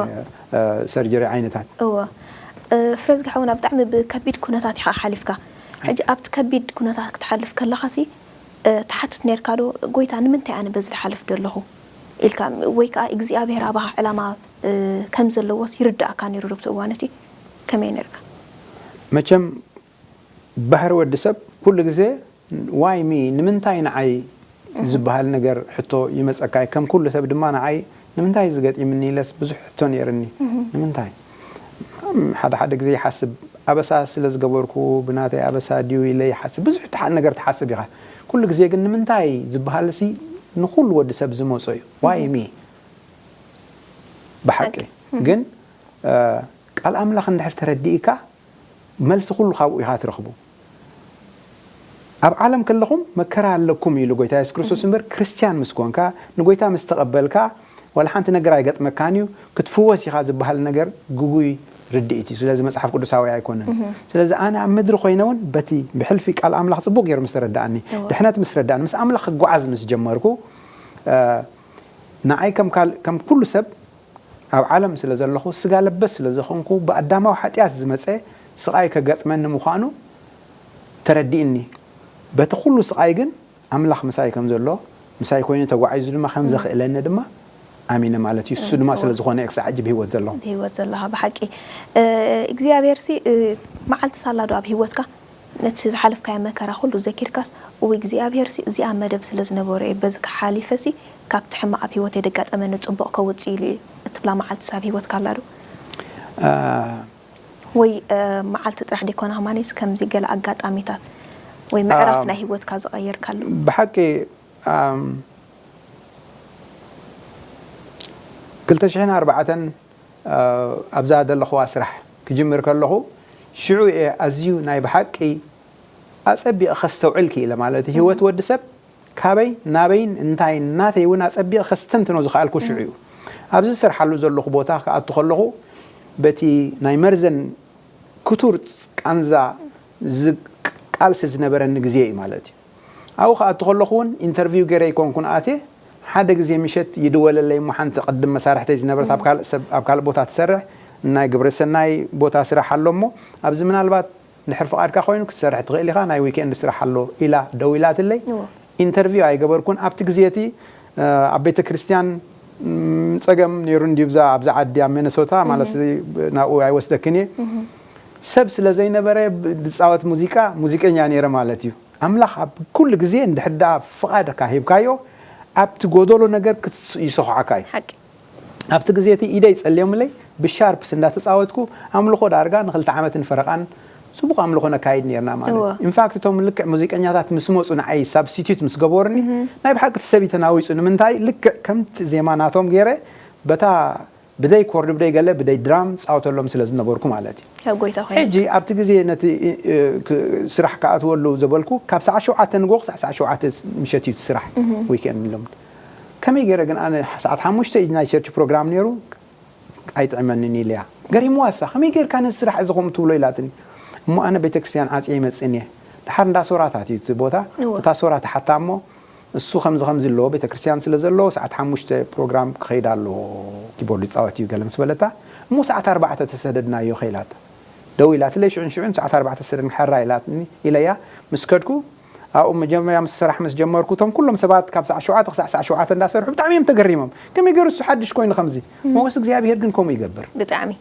ሰርጀሪ ዓይነታት እወ። ፍረዝጊ ሓውና ብጣዕሚ ብከቢድ ኩነታት ኢኻ ሓሊፍካ። ሕጂ ኣብቲ ከቢድ ኩነታት ክትሓልፍ ከለኻሲ ትሓትት ነርካ ዶ? ጎይታ ንምንታይ ኣነ በዚ ዝሓልፍ ደለኹ ኢልካ ወይ ከዓ እግዚኣብሔር ኣባኻ ዕላማ ከም ዘለዎስ ይርዳእካ ነይሩ ዶ ኣብቲ እዋን እቲ? ከመይ ነርካ? መቸም ባህሪ ወዲ ሰብ ኩሉ ግዜ ዋይ ሚ ንምንታይ ንዓይ ዝበሃል ነገር ሕቶ ይመፀካ እዩ። ከም ኩሉ ሰብ ድማ ንዓይ ንምንታይ ዝገጢምኒ ኢለስ ብዙሕ ሕቶ ነይርኒ። ንምንታይ ሓደ ሓደ ግዜ ይሓስብ ኣበሳ ስለ ዝገበርኩ ብናተይ ኣበሳ ድዩ ኢለ ይሓስብ። ብዙሕ ትሓ- ነገር ትሓስብ ኢኻ። ኩሉ ግዜ ግን ንምንታይ ዝበሃል ሲ ንኩሉ ወዲ ሰብ ዝመፆ እዩ። ዋይ ሚ ብሓቂ ግን ቃል ኣምላኽ እንድሕር ተረዲእካ መልሲ ኩሉ ካብኡ ኢኻ ትረኽቡ። ኣብ ዓለም ከለኹም መከራ ኣለኩም ኢሉ ጎይታ የሱስ ክርስቶስ እምበር ክርስትያን ምስ ኮንካ ንጎይታ ምስ ተቐበልካ ዋላ ሓንቲ ነገር ኣይገጥመካን እዩ። ክትፍወስ ኢኻ ዝበሃል ነገር ግጉይ ርድኢት እዩ። ስለዚ መጽሓፍ ቅዱሳዊ ኣይኮነን። ስለዚ ኣነ ኣብ ምድሪ ኮይነ እውን በቲ ብሕልፊ ቃል ኣምላኽ ጽቡቕ ገይሩ ምስ ተረዳእኒ ድሕነት ምስ ረዳእኒ ምስ ኣምላኽ ክጓዓዝ ምስ ጀመርኩ ንዓይ ከም ኩሉ ሰብ ኣብ ዓለም ስለ ዘለኹ ስጋ ለበስ ስለ ዝኾንኩ ብኣዳማዊ ሓጢኣት ዝመፀ ስቓይ ከጋጥመኒ ምዃኑ ተረዲእኒ። በቲ ኩሉ ስቓይ ግን ኣምላኽ ምሳይ ከም ዘሎ ምሳይ ኮይኑ ተጓዒዙ ድማ ከም ዘኽእለኒ ድማ ኣሚነ ማለት እዩ። እሱ ድማ ስለ ዝኾነ እየ ክሳዕ ሕጂ ብህይወት ዘለኹ። ብህይወት ዘለኻ ብሓቂ እግዚኣብሔር ሲ መዓልቲ ሳላ ዶ ኣብ ህይወትካ ነቲ ዝሓለፍካዮ መከራ ኩሉ ዘኪርካስ እው እግዚኣብሔር ሲ እዚኣ መደብ ስለ ዝነበሮ እየ በዚ ክሓሊፈ ሲ ካብቲ ሕማቕ ኣብ ህይወተይ ደጋጠመኒ ጽቡቕ ከውጽእ ኢሉ እዩ እትብላ መዓልቲ ሳብ ህይወትካ ኣላ ዶ? ወይ መዓልቲ ጥራሕ ደይኮነ ከማኒስ ከምዚ ገለ ኣጋጣሚታት ወይ ምዕራፍ ናይ ህይወትካ ዝቐየርካሉ? ብሓቂ ክልተ ሽሕን ኣርባዕተን ኣብዛ ዘለኹዋ ስራሕ ክጅምር ከለኹ ሽዑ እየ ኣዝዩ ናይ ብሓቂ ኣጸቢቐ ከስተውዕል ክኢለ ማለት እዩ። ህይወት ወዲ ሰብ ካበይ ናበይን እንታይን ናተይ እውን ኣጸቢቐ ከስተንትኖ ዝኸኣልኩ ሽዑ እዩ። ኣብዚ ዝሰርሓሉ ዘለኹ ቦታ ክኣቱ ከለኹ በቲ ናይ መርዘን ክቱር ቃንዛ ዝቃልሲ ዝነበረኒ ግዜ እዩ ማለት እዩ። ኣብኡ ክኣቱ ከለኹ እውን ኢንተርቪው ገይረ ኣይኮንኩን ኣትየ። ሓደ ግዜ ምሸት ይድወለለይ እሞ ሓንቲ ቅድም መሳርሕተይ ዝነበረት ኣብ ካልእ ሰብ ኣብ ካልእ ቦታ ትሰርሕ ናይ ግብረ ሰናይ ቦታ ስራሕ ኣሎ እሞ ኣብዚ ምናልባት ድሕር ፍቓድካ ኮይኑ ክትሰርሕ ትኽእል ኢኻ ናይ ዊክኤንድ ስራሕ ኣሎ ኢላ ደዊላትለይ። ኢንተርቪው ኣይገበርኩን ኣብቲ ግዜ እቲ ኣብ ቤተ ክርስቲያን ጸገም ነይሩ እንዲብዛ ኣብዛ ዓዲ ኣብ ሚነሶታ ማለት ናብኡ ኣይወስደክን እየ። ሰብ ስለ ዘይነበረ ዝፃወት ሙዚቃ ሙዚቀኛ ነይረ ማለት እዩ። ኣምላኽ ኣብ ኩሉ ግዜ እንድሕር ደኣ ፍቓድካ ሂብካዮ ኣብቲ ጎደሎ ነገር ይሰኹዓካ እዩ። ሓቂ ኣብቲ ግዜ እቲ ኢደይ ጸልዮምለይ ብሻርፕስ እንዳተፃወትኩ ኣምልኾ ዳርጋ ንክልተ ዓመትን ፈረቓን ጽቡቕ ኣምልኾ ነካይድ ነርና ማለት እዩ። ኢንፋክት እቶም ልክዕ ሙዚቀኛታት ምስ መፁ ንዓይ ሳብስቲቱት ምስ ገበሩኒ ናይ ብሓቂ እቲ ሰብ እዩ ተናዊፁ። ንምንታይ ልክዕ ከምቲ ዜማ ናቶም ገይረ በታ ብደይ ኮርድ ብደይ ገለ ብደይ ድራም ጻወተሎም ስለ ዝነበርኩ ማለት እዩ። ካብ ጎይታ ኮይኑ ሕጂ ኣብቲ ግዜ ነቲ ስራሕ ክኣትወሉ ዘበልኩ ካብ ሰዓት ሸውዓተ ንግሆ ክሳዕ ሰዓት ሸውዓተ ምሸት እዩ እቲ ስራሕ ዊኬንድ ሎም ከመይ ገይረ ግን ኣነ ሰዓት ሓሙሽተ እዩ ናይ ቸርች ፕሮግራም ነይሩ ኣይጥዕመንን ኢለያ ገሪምዋ እሳ ከመይ ገይርካ ነዚ ስራሕ እዚ ከምኡ ትብሎ ኢላትኒ እሞ ኣነ ቤተክርስትያን ዓፅየ ይመፅእን እየ ድሓር እንዳ ሶራታት እዩ እቲ ቦታ እታ ሶራ ተሓታ እሞ እሱ ከምዚ ከምዚ ኣለዎ ቤተክርስትያን ስለ ዘለዎ ሰዓት ሓሙሽተ ፕሮግራም ክኸይድ ኣለዎ ኪቦርድ ይፃወት እዩ ገለ ምስ በለታ እሞ ሰዓት ኣርባዕተ ተሰደድናዮ ከኢላታ ደው ኢላትለይ ሽዑን ሽዑን ሰዓት ኣርባዕተ ተሰደድና ሕራ ኢላትኒ ኢለያ ምስ ከድኩ ኣብኡ መጀመርያ ምስ ሰራሕ ምስ ጀመርኩ እቶም ኩሎም ሰባት ካብ ሰዓት ሸውዓተ ክሳዕ ሰዓት ሸውዓተ እንዳሰርሑ ብጣዕሚ እዮም ተገሪሞም ከመይ ገይሩ እሱ ሓድሽ ኮይኑ ከምዚ ሞገስ እግዚኣብሄር ግን ከምኡ ይገብር ብጣዕሚ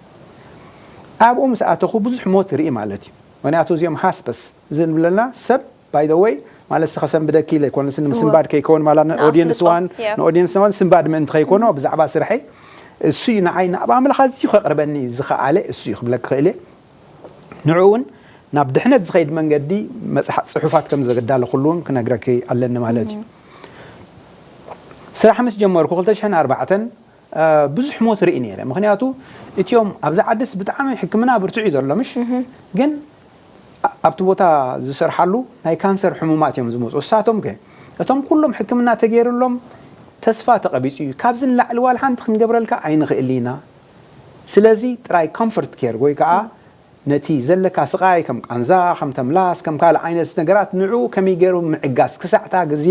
ኣብኡ ምስ ኣተኹ ብዙሕ ሞት ርኢ ማለት እዩ ምክንያቱ እዚኦም ሃስፐስ ዝብለና ሰብ ባይ ዘ ወይ ማለት ሲ ከሰንብደኪ ኢለ ኣይኮነስ ንምስንባድ ከይከውን ማላ ንኦዲየንስ ዋን ንኦዲየንስ ዋን ስንባድ ምእንቲ ከይኮኖ ብዛዕባ ስርሐይ እሱ እዩ ንዓይ ናብ ኣምላኽ ኣዝዩ ከቕርበኒ ዝኸኣለ እሱ እዩ ክብለኪ ክእል እየ ንዕኡ እውን ናብ ድሕነት ዝኸይድ መንገዲ መጽሓ ጽሑፋት ከም ዘዳለኹሉ እውን ክነግረኪ ኣለኒ ማለት እዩ። ስራሕ ምስ ጀመርኩ ክልተ ሽሕን ኣርባዕተን ብዙሕ ሞት ርኢ ነይረ። ምክንያቱ እቲኦም ኣብዚ ዓድስ ብጣዕሚ ሕክምና ብርቱዕ እዩ ዘሎ ምሽ፣ ግን ኣብቲ ቦታ ዝሰርሓሉ ናይ ካንሰር ሕሙማት እዮም ዝመፁ። እሳቶም ከ እቶም ኩሎም ሕክምና ተገይሩሎም ተስፋ ተቐቢፁ እዩ። ካብዚ ንላዕሊ ዋላ ሓንቲ ክንገብረልካ ኣይንኽእል ኢና። ስለዚ ጥራይ ኮምፈርት ኬር ወይ ከዓ ነቲ ዘለካ ስቓይ ከም ቃንዛ፣ ከም ተምላስ፣ ከም ካልእ ዓይነት ነገራት ንዕኡ ከመይ ገይሩ ምዕጋስ ክሳዕታ ግዜ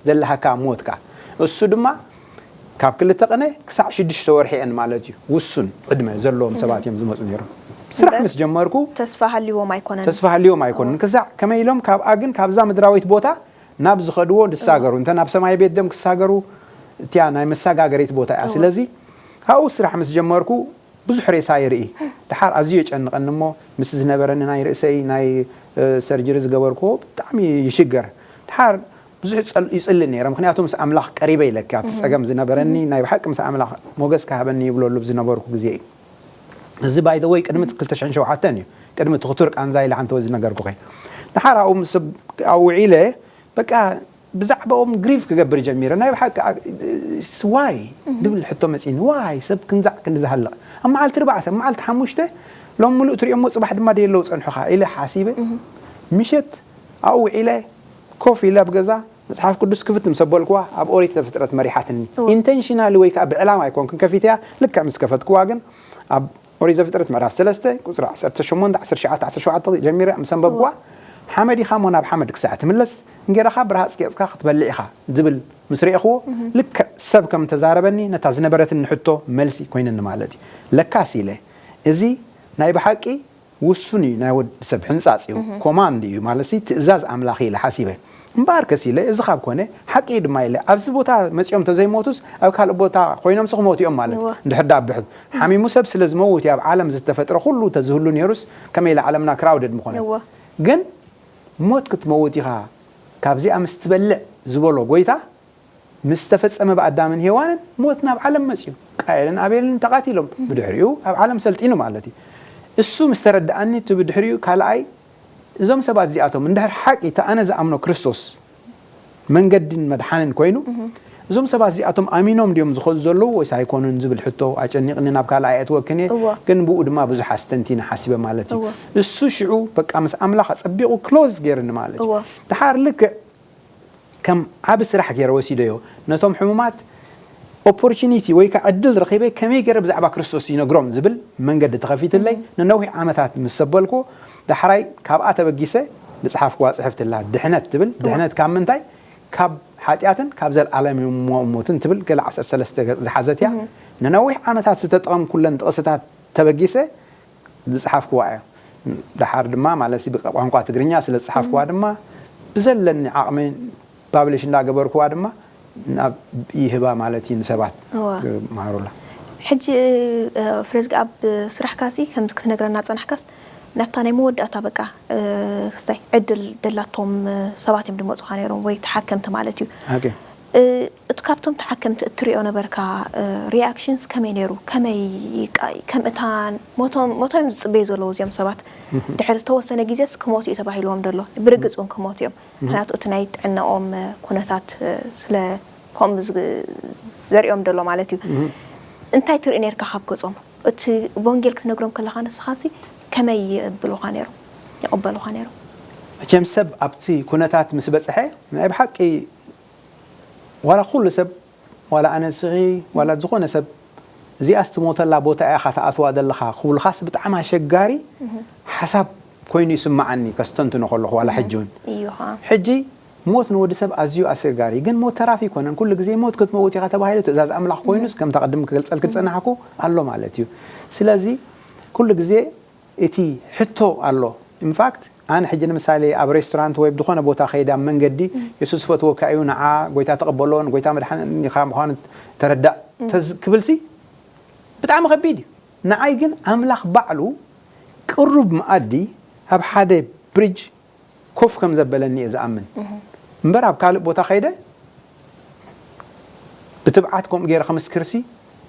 ዘለሃካ ሞትካ። እሱ ድማ ካብ ክልተ ቅነ ክሳዕ ሽዱሽተ ወርሒ እየን ማለት እዩ። ውሱን ዕድመ ዘለዎም ሰባት እዮም ዝመፁ ነይሮም። ስራሕ ምስ ጀመርኩ ተስፋ ሃልዎም ኣይኮነን። ተስፋ ሃልዮም ኣይኮነን። ክሳዕ ከመይ ኢሎም ካብኣ ግን ካብዛ ምድራዊት ቦታ ናብ ዝኸድዎ ዝሳገሩ እንተ ናብ ሰማይ ቤት ደም ክሳገሩ እቲያ ናይ መሳጋገሪት ቦታ እያ። ስለዚ ኣብኡ ስራሕ ምስ ጀመርኩ ብዙሕ ሬሳ ይርኢ። ድሓር ኣዝዩ የጨንቐኒ እሞ ምስ ዝነበረኒ ናይ ርእሰይ ናይ ሰርጀሪ ዝገበርኩዎ ብጣዕሚ ይሽገር። ድሓር ብዙሕ ይፅሊ ነይረ፣ ምክንያቱ ምስ ኣምላኽ ቀሪበ ኢለኪ ኣብቲ ፀገም ዝነበረኒ ናይ ብሓቂ ምስ ኣምላኽ ሞገስ ክሃበኒ ይብለሉ ዝነበርኩ ግዜ እዩ። እዚ ባይደወይ ቅድሚ ክልተ ሽሕን ሸውዓተን እዩ፣ ቅድሚ ትኽቱር ቃንዛ ኢለ ሓንቲ ዝነገርኩኸ። ድሓር ኣብኡ ምስ ኣብኡ ውዒለ በቃ ብዛዕባኦም ግሪፍ ክገብር ጀሚረ። ናይ ብሓቂ ዋይ ድብል ሕቶ መፂኒ። ዋይ ሰብ ክንዛዕ ክንዲ ዝሃልቕ ኣብ መዓልቲ ርባዕተ ኣብ መዓልቲ ሓሙሽተ ሎም ሙሉእ ትሪኦሞ ፅባሕ ድማ ደየለው ፀንሑኻ ኢለ ሓሲበ ምሸት ኣብኡ ውዒለ ኮፍ ኢለ ኣብ ገዛ መፅሓፍ ቅዱስ ክፍት ምስ ኣበልኩዋ ኣብ ኦሪት ዘፍጥረት መሪሓትኒ። ኢንቴንሽናሊ ወይ ከዓ ብዕላማ ኣይኮንኩን ከፊተያ። ልክዕ ምስ ከፈትኩዋ ግን ኣብ ኦሪት ዘፍጥረት ምዕራፍ ሰለስተ ቁፅሪ ዓሰርተ ሸሞንተ፣ ዓሰርተ ትሽዓተ፣ ዓሰርተ ሸውዓተ ጀሚረ ምስ ኣንበብኩዋ ሓመድ ኢኻ እሞ ናብ ሓመድ ክሳዕ ትምለስ እንጌራኻ ብረሃፅ ጌፅካ ክትበልዕ ኢኻ ዝብል ምስ ርኤኽዎ ልክዕ ሰብ ከም ተዛረበኒ ነታ ዝነበረትኒ ሕቶ መልሲ ኮይነኒ ማለት እዩ። ለካስ ኢለ እዚ ናይ ብሓቂ ውሱን እዩ ናይ ወዲ ሰብ ሕንጻጽ እዩ፣ ኮማንድ እዩ ማለት ሲ ትእዛዝ ኣምላኽ ኢለ ሓሲበ። እምበኣር ከስ ኢለ እዚ ካብ ኮነ ሓቂ እዩ ድማ ኢለ ኣብዚ ቦታ መጺኦም ተዘይሞቱስ ኣብ ካልእ ቦታ ኮይኖም ሲ ክሞቱ እዮም ማለት እዩ። እንድሕር ዳ ብሕት ሓሚሙ ሰብ ስለ ዝመውት እዩ ኣብ ዓለም ዝተፈጥረ ኩሉ ተዝህሉ ነይሩስ ከመይ ኢለ ዓለምና ክራውድድ ምኾነ። ግን ሞት ክትመውት ኢኻ ካብዚኣ ምስ ትበልዕ ዝበሎ ጎይታ ምስ ተፈጸመ ብኣዳምን ሄዋንን ሞት ናብ ዓለም መጽዩ። ቃየልን ኣቤልን ተቓቲሎም። ብድሕሪኡ ኣብ ዓለም ሰልጢኑ ማለት እዩ። እሱ ምስ ተረድኣኒ እቲ ብድሕሪኡ ካልኣይ እዞም ሰባት እዚኣቶም እንድሕር ሓቂ እቲ ኣነ ዝኣምኖ ክርስቶስ መንገድን መድሓንን ኮይኑ እዞም ሰባት እዚኣቶም ኣሚኖም ድዮም ዝኸዱ ዘለዉ ወይስ ኣይኮኑን ዝብል ሕቶ ኣጨኒቕኒ ናብ ካልኣይ ኣእትወክን እየ። ግን ብኡ ድማ ብዙሕ ኣስተንቲነ ሓሲበ ማለት እዩ። እሱ ሽዑ በቃ ምስ ኣምላኽ ኣጸቢቑ ክሎዝ ገይርኒ ማለት እዩ። ድሓር ልክዕ ከም ዓቢ ስራሕ ገይረ ወሲደዮ። ነቶም ሕሙማት ኦፖርቹኒቲ ወይ ከዓ ዕድል ረኺበ ከመይ ገይረ ብዛዕባ ክርስቶስ ይነግሮም ዝብል መንገዲ ተኸፊትለይ። ንነዊሕ ዓመታት ምስ ሰበልኩ ዳሕራይ ካብኣ ተበጊሰ ዝጸሓፍኩዋ ጽሕፍቲ ኣላ ድሕነት ትብል። ድሕነት ካብ ምንታይ? ካብ ሓጢኣትን ካብ ዘለኣለማዊ ሞትን ትብል ገለ ዓሰርተ ሰለስተ ገጽ ዝሓዘት እያ። ንነዊሕ ዓመታት ዝተጠቐምኩለን ጥቕስታት ተበጊሰ ዝፀሓፍኩዋ እያ። ደሓር ድማ ማለት ብቋንቋ ትግርኛ ስለ ዝፀሓፍኩዋ ድማ ብዘለኒ ዓቕሚ ፓብሊሽ እንዳገበርኩዋ ድማ ናብ ይህባ ማለት እዩ ንሰባት ክመሃሩላ። ሕጂ ፍሬዝግ ኣብ ስራሕካሲ ከምዚ ክትነግረና ፀናሕካስ ናብታ ናይ መወዳእታ በቃ ክስታይ ዕድል ደላቶም ሰባት እዮም ድመፁኻ ነይሮም ወይ ተሓከምቲ ማለት እዩ። እቲ ካብቶም ተሓከምቲ እትሪኦ ነበርካ ሪኣክሽንስ ከመይ ነይሩ? ከመይ ከም እታ ሞቶም ሞቶም ዝፅበዩ ዘለዉ እዚኦም ሰባት ድሕሪ ዝተወሰነ ግዜስ ክሞቱ እዩ ተባሂልዎም ደሎ። ብርግፅ እውን ክሞቱ እዮም። ምክንያቱ እቲ ናይ ጥዕናኦም ኩነታት ስለ ከምኡ ዘሪኦም ደሎ ማለት እዩ። እንታይ ትርኢ ነርካ ካብ ገፆም? እቲ ወንጌል ክትነግሮም ከለካ ንስኻሲ ከመይ የብሉካ ነይሮም? ይቕበሉካ ነይሮም? መቸም ሰብ ኣብቲ ኩነታት ምስ በፅሐ ናይ ብሓቂ ዋላ ኩሉ ሰብ ዋላ ኣነ ስኺ ዋላ ዝኾነ ሰብ እዚኣስ ትሞተላ ቦታ ኢኻ ትኣትዋ ዘለኻ ክብሉኻስ ብጣዕሚ ኣሸጋሪ ሓሳብ ኮይኑ ይስምዓኒ ከስተንትኖ ከለኹ ዋላ ሕጂ እውን እዩ ኸዓ። ሕጂ ሞት ንወዲ ሰብ ኣዝዩ ኣሰጋሪ ግን ሞት ተራፊ ኣይኮነን። ኩሉ ግዜ ሞት ክትመውት ኢኻ ተባሂሉ ትእዛዝ ኣምላኽ ኮይኑስ ከምታ ቅድም ክገልጸልክ ዝጸናሕኩ ኣሎ ማለት እዩ። ስለዚ ኩሉ ግዜ እቲ ሕቶ ኣሎ። ኢንፋክት ኣነ ሕጂ ንምሳሌ ኣብ ሬስቶራንት ወይ ብዝኾነ ቦታ ከይደ ኣብ መንገዲ የሱስ ይፈትወካ እዩ ንዓ ጎይታ ተቐበሎ ንጎይታ መድሓኒኻ ምዃኑ ተረዳእ ተዝ ክብልሲ ብጣዕሚ ከቢድ እዩ። ንዓይ ግን ኣምላኽ ባዕሉ ቅሩብ መኣዲ ኣብ ሓደ ብሪጅ ኮፍ ከም ዘበለኒ እየ ዝኣምን እምበር ኣብ ካልእ ቦታ ከይደ ብትብዓት ከምኡ ገይረ ክምስክርሲ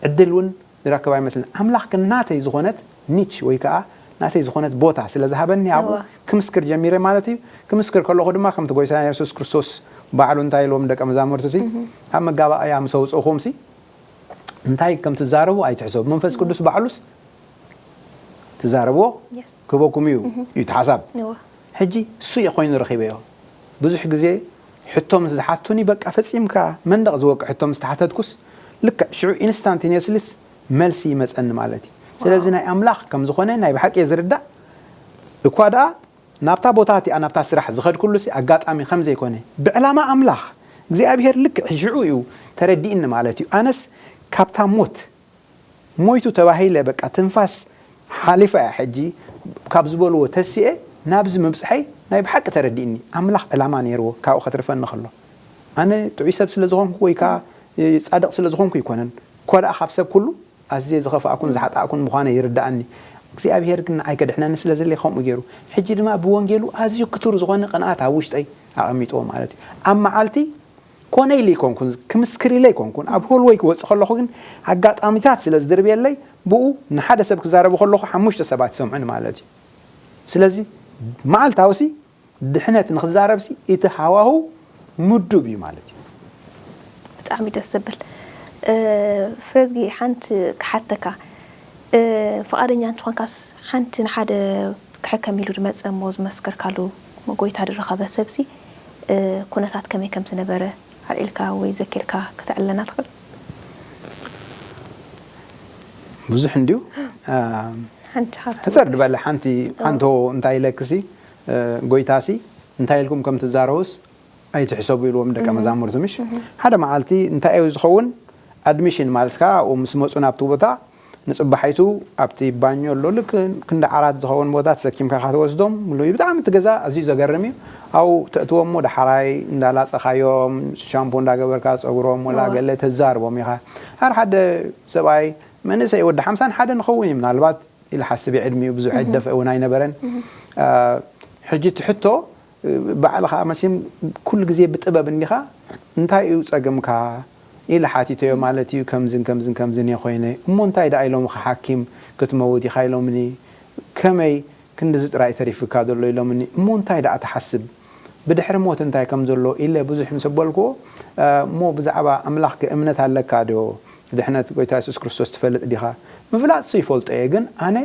ዕድል እውን ዝረክብ ኣይመስልን። ኣምላኽ ግን ናተይ ዝኾነት ኒች ወይ ከዓ ናተይ ዝኾነት ቦታ ስለ ዝሃበኒ ኣብኡ እወ። ክምስክር ጀሚረ ማለት እዩ። ክምስክር ከለኹ ድማ ከምቲ ጎይታ የሱስ ክርስቶስ ባዕሉ እንታይ ኢልዎም ደቀ መዛሙርቱ ሲ ኣብ መጋባእያ ምስ ኣውፅእኹም ሲ እንታይ ከም ትዛረቡ ኣይትሕሰቡ። መንፈስ ቅዱስ ባዕሉስ ትዛረብዎ Yes. ክህበኩም እዩ እዩ እቲ ሓሳብ። እወ። ሕጂ እሱ እየ ኮይኑ ረኺበዮ። ብዙሕ ግዜ ሕቶ ምስ ዝሓቱኒ በቃ ፈጺምካ መንደቕ ዝወቅዕ ሕቶ ምስ ተሓተትኩስ ልክዕ ሽዑ ኢንስታንቲኒየስሊስ መልሲ ይመጸኒ ማለት እዩ። ስለዚ ናይ ኣምላኽ ከም ዝኾነ ናይ ብሓቂ እየ ዝርዳእ እኳ ደኣ ናብታ ቦታ እቲኣ ናብታ ስራሕ ዝኸድኩሉ ሲ ኣጋጣሚ ከም ዘይኮነ ብዕላማ ኣምላኽ እግዚኣብሔር ልክዕ ሽዑ እዩ ተረዲእኒ ማለት እዩ። ኣነስ ካብታ ሞት ሞይቱ ተባሂለ በቃ ትንፋስ ሓሊፋ እያ ሕጂ ካብ ዝበልዎ ተሲኤ ናብዚ ምብፅሐይ ናይ ብሓቂ ተረዲእኒ። ኣምላኽ ዕላማ ነይርዎ ካብኡ ከትርፈኒ ከሎ። ኣነ ጥዑይ ሰብ ስለ ዝኾንኩ ወይ ከዓ እ፣ ጻድቕ ስለ ዝኾንኩ ኣይኮነን። እኳ ደኣ ካብ ሰብ ኩሉ ኣዝየ ዝኸፍኣኩን ዝሓጣእኩን ምዃነ ይርድኣኒ። እግዚኣብሔር ግን ንዓይ ከድሕነኒ ስለ ዘድለየ ከምኡ ገይሩ። ሕጂ ድማ ብወንጌሉ ኣዝዩ ክቱር ዝኾነ ቅንኣት ኣብ ውሽጠይ ኣቐሚጥዎ ማለት እዩ። ኣብ መዓልቲ ኮነ ኢለ ኣይኮንኩን፣ ክምስክር ኢለ ኣይኮንኩን። ኣብ ሆልወይ ክወጽእ ከለኹ ግን ኣጋጣሚታት ስለ ዝድርብየለይ ብኡ ንሓደ ሰብ ክዛረቡ ከለኹ ሓሙሽተ ሰባት ይሰምዑኒ ማለት እዩ። ስለዚ መዓልታዊ ሲ ድሕነት ንክዛረብ ሲ እቲ ሃዋሁ ምዱብ እዩ ማለት እዩ። ብጣዕሚ ደስ ዘብል። እ፣ ፍሬዝጊ ሓንቲ ክሓተካ፣ እ፣ ፍቓደኛ እንተኾንካስ ሓንቲ ንሓደ ክሕከም ኢሉ ዝመጸ እሞ ዝመስከርካሉ ጎይታ ዝረኸበ ሰብሲ፣ እ፣ ኩነታት ከመይ ከም ዝነበረ ኣልዒልካ ወይ ዘኪርካ ከተዕልለና ትኽእል? ብዙሕ እንድዩ። እ፣ ሓንቲ ሓንቲ ሕፅር ዝበለ ሓንቲ ሓንቶ እንታይ ኢለክሲ እ፣ ጎይታሲ እንታይ ኢልኩም ከም ትዛረቡስ ኣይትሕሰቡ ኢልዎም ደቀ መዛሙርቱ ምሽ ሓደ መዓልቲ እንታይ እዩ ዝኸውን ኣድሚሽን ማለት ከዓ ኣብኡ ምስ መፁ ናብቲ ቦታ ንፅባሒቱ ኣብቲ ባኞ ኣሎ ልክ ክንዲ ዓራት ዝኸውን ቦታ ተሰኪምካ ኢኻ ትወስዶም ምሉ እዩ ብጣዕሚ እቲ ገዛ ኣዝዩ ዘገርም እዩ ኣብኡ ተእትዎም እሞ ዳሓራይ እንዳላፀኻዮም ሻምፖ እንዳገበርካ ፀጉሮም ወላ ገለ ተዛርቦም ኢኻ ኣር ሓደ ሰብኣይ መንእሰይ ወዲ ሓምሳን ሓደ ንኸውን እዩ ምናልባት ኢለ ሓስብ ዕድሚኡ ብዙሕ ኣይደፍአ እውን ኣይነበረን ሕጂ ትሕቶ ባዕልኻ መሲም ኩሉ ግዜ ብጥበብ እንዲኻ እንታይ እዩ ጸገምካ ኢለ ሓቲተዮ ማለት እዩ ከምዝን ከምዝን ከምዝን እየ ኮይነ እሞ እንታይ ደኣ ኢሎምኻ ሓኪም ክትመውት ኢኻ ኢሎምኒ ከመይ ክንድዚ ጥራይ ተሪፍካ ዘሎ ኢሎምኒ እሞ እንታይ ደኣ ትሓስብ ብድሕሪ ሞት እንታይ ከም ዘሎ ኢለ ብዙሕ ምስ ኣበልክዎ እሞ ብዛዕባ ኣምላኽከ እምነት ኣለካ ዶ ድሕነት ጎይታ የሱስ ክርስቶስ ትፈልጥ ዲኻ ምፍላጥሱ ይፈልጦ እየ ግን ኣነ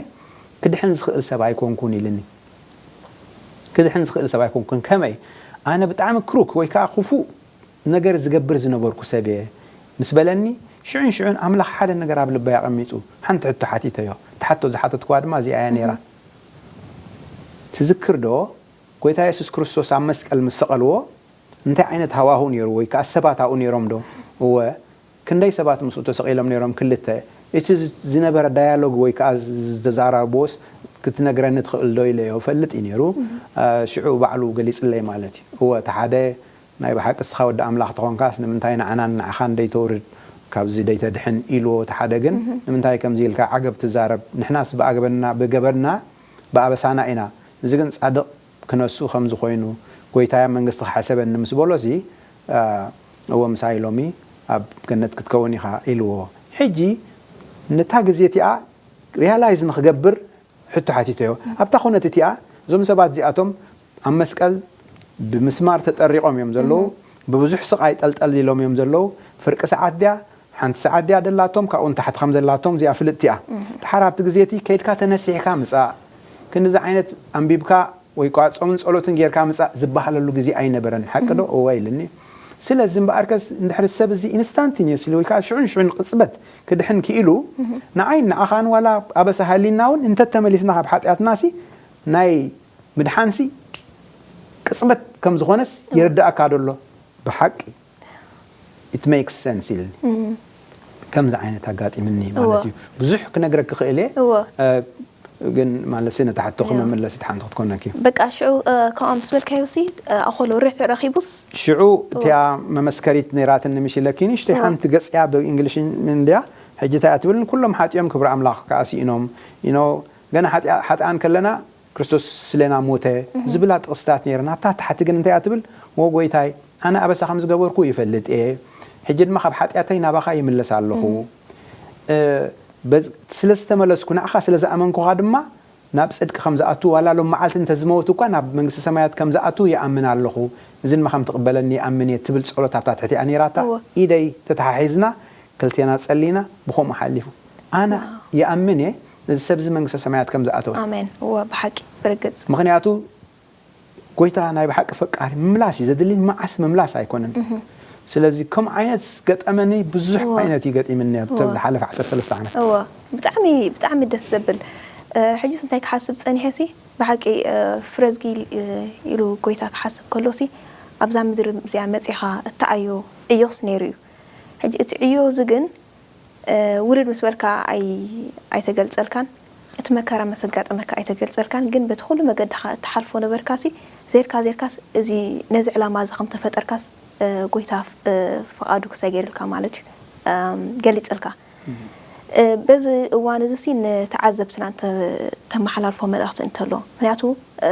ክድሕን ዝኽእል ሰብ ኣይኮንኩን ኢልኒ ክድሕን ዝኽእል ሰብ ኣይኮንኩን ከመይ ኣነ ብጣዕሚ ክሩክ ወይ ከዓ ክፉእ ነገር ዝገብር ዝነበርኩ ሰብ እየ ምስ በለኒ ሽዑን ሽዑን ኣምላኽ ሓደ ነገር ኣብ ልበይ ኣቐሚጡ ሓንቲ ሕቶ ሓቲተዮ እቲ ሓቶ ዝሓተትክዋ ድማ እዚኣ እያ ነይራ ትዝክር ዶ ጎይታ የሱስ ክርስቶስ ኣብ መስቀል ምስ ሰቐልዎ እንታይ ዓይነት ሃዋሁ ነይሩ ወይ ከዓ ሰባት ኣብኡ ነይሮም ዶ እወ ክንደይ ሰባት ምስኡ ተሰቒሎም ነይሮም ክልተ እቲ ዝነበረ ዳያሎግ ወይ ከዓ ዝተዛራረብዎስ ክትነግረኒ ትኽእል ዶ ኢለዮ እፈልጥ እዩ ነይሩ ሽዑ ባዕሉ ገሊፅለይ ማለት እዩ እወ እቲ ሓደ ናይ ብሓቂ እስኻ ወዲ ኣምላኽ ተኾንካስ ንምንታይ ንዓናን ንዓኻን ደይተውርድ ካብዚ ደይተድሕን ኢልዎ እቲ ሓደ ግን ንምንታይ ከምዚ ኢልካ ዓገብ ትዛረብ ንሕናስ ብኣግበና ብገበርና ብኣበሳና ኢና እዚ ግን ፃድቕ ክነሱ ከም ዝኾይኑ ጎይታያ መንግስቲ ክሓሰበኒ ምስ በሎ እዚ እወ ምሳይ ሎሚ ኣብ ገነት ክትከውን ኢኻ ኢልዎ ሕጂ ነታ ግዜ እቲኣ ሪያላይዝ ንክገብር ሕቶ ሓቲተዮ ኣብታ ኩነት እቲኣ እዞም ሰባት እዚኣቶም ኣብ መስቀል ብምስማር ተጠሪቖም እዮም ዘለዉ ብብዙሕ ስቓይ ጠልጠል ኢሎም እዮም ዘለዉ ፍርቂ ሰዓት ድያ ሓንቲ ሰዓት ድያ ደላቶም ካብኡ ንታሕቲ ከም ዘላቶም እዚኣ ፍልጥቲ እያ ድሓር ኣብቲ ግዜ እቲ ከይድካ ተነሲሕካ ምፃእ ክንድዚ ዓይነት ኣንቢብካ ወይ ከዓ ፆምን ፀሎትን ጌርካ ምፃእ ዝበሃለሉ ግዜ ኣይነበረን ሓቂ ዶ እወ ኢልኒ ስለዚ እምበኣርከስ እንድሕሪ ሰብ እዚ ኢንስታንቲኒየስሊ ወይ ከዓ ሽዑን ሽዑን ቅፅበት ክድሕን ክኢሉ ንዓይ ንዓኻን ዋላ ኣበሳ ሃሊና እውን እንተተመሊስና ካብ ሓጢኣትና ሲ ናይ ምድሓንሲ ቅፅበት ከም ዝኾነስ ይርዳእካ ዶ ኣሎ ብሓቂ it makes sense ኢልኒ ከምዚ ዓይነት ኣጋጢምኒ ማለት እዩ ብዙሕ ክነግረክ ክእል እየ ግን ማለት ነታ ሕቶ ክመመለስ እቲ ሓንቲ ክትኮነኪ በቃ ሽዑ ከምኣ ምስ በልካዮ ሲ ኣኾሎ ርሕ ረኺቡስ ሽዑ እቲኣ መመስከሪት ነይራትኒ ምሽ ኢለኪ ንሽተይ ሓንቲ ገፅያ ብእንግሊሽ እንድያ ሕጂ እንታይ እያ ትብል ኩሎም ሓጢኦም ክብሪ ኣምላኽ ከዓ ስኢኖም ኢኖ ገና ሓጢኣን ከለና ክርስቶስ ስለና ሞተ ዝብላ ጥቕስታት ነይረን ኣብታ ታሕቲ ግን እንታይ እያ ትብል ወ ጎይታይ ኣነ ኣበሳ ከም ዝገበርኩ ይፈልጥ እየ ሕጂ ድማ ካብ ሓጢኣተይ ናባኻ ይምለስ ኣለኹ ስለ ዝተመለስኩ ንዓኻ ስለ ዝኣመንኩኻ ድማ ናብ ጽድቂ ከም ዝኣቱ፣ ዋላ ሎም መዓልቲ እንተ ዝመውት እኳ ናብ መንግስቲ ሰማያት ከም ዝኣቱ ይኣምን ኣለኹ፣ እዚ ድማ ከም ትቕበለኒ ይኣምን እየ ትብል ጸሎት ኣብታ ትሕቲኣ ነይራታ። ኢደይ ተተሓሒዝና ክልቴና ጸሊና ብኸምኡ ሓሊፉ። ኣነ ይኣምን እየ እዚ ሰብ እዚ መንግስተ ሰማያት ከም ዝኣተወ። ኣሜን። እወ፣ ብሓቂ፣ ብርግጽ። ምኽንያቱ ጎይታ ናይ ብሓቂ ፈቃሪ ምምላስ እዩ ዘድሊ፣ መዓስ ምምላስ ኣይኮነን። ስለዚ ከም ዓይነት ገጠመኒ ብዙሕ ዓይነት እዩ ገጢምኒ ኣብቶም ዝሓለፈ ዓሰርተ ሰለስተ ዓመት። እወ፣ ብጣዕሚ፣ ብጣዕሚ ደስ ዘብል። እ፣ ሕጂስ እንታይ ክሓስብ ጸኒሐ ሲ፣ ብሓቂ፣ እ፣ ፍረዝጊ፣ እ፣ ኢሉ ጎይታ ክሓስብ ከሎ ሲ፣ ኣብዛ ምድሪ እዚኣ መጺኻ እትዓዮ ዕዮስ ነይሩ እዩ። ሕጂ እቲ ዕዮ እዚ ግን፣ እ፣ ውርድ ምስ በልካ ኣይ-፣ ኣይተገልጸልካን፣ እቲ መከራ ምስ ኣጋጠመካ ኣይተገልጸልካን፣ ግን በቲ ኩሉ መገድኻ እትሓልፎ ነበርካሲ፣ ዜርካ ዜርካስ እዚ ነዚ ዕላማ እዚ ከም ተፈጠርካስ፣ እ፣ ጎይታ፣ እ፣ ፍቓዱ ክሰገይርልካ ማለት እዩ፣ እም፣ ገሊጽልካ። እ፣ በዚ እዋን እዚ ሲ ንተዓዘብትና እንተ-፣ ተመሓላልፎ መልእኽቲ እንተሎ፣ ምኽንያቱ፣ እ፣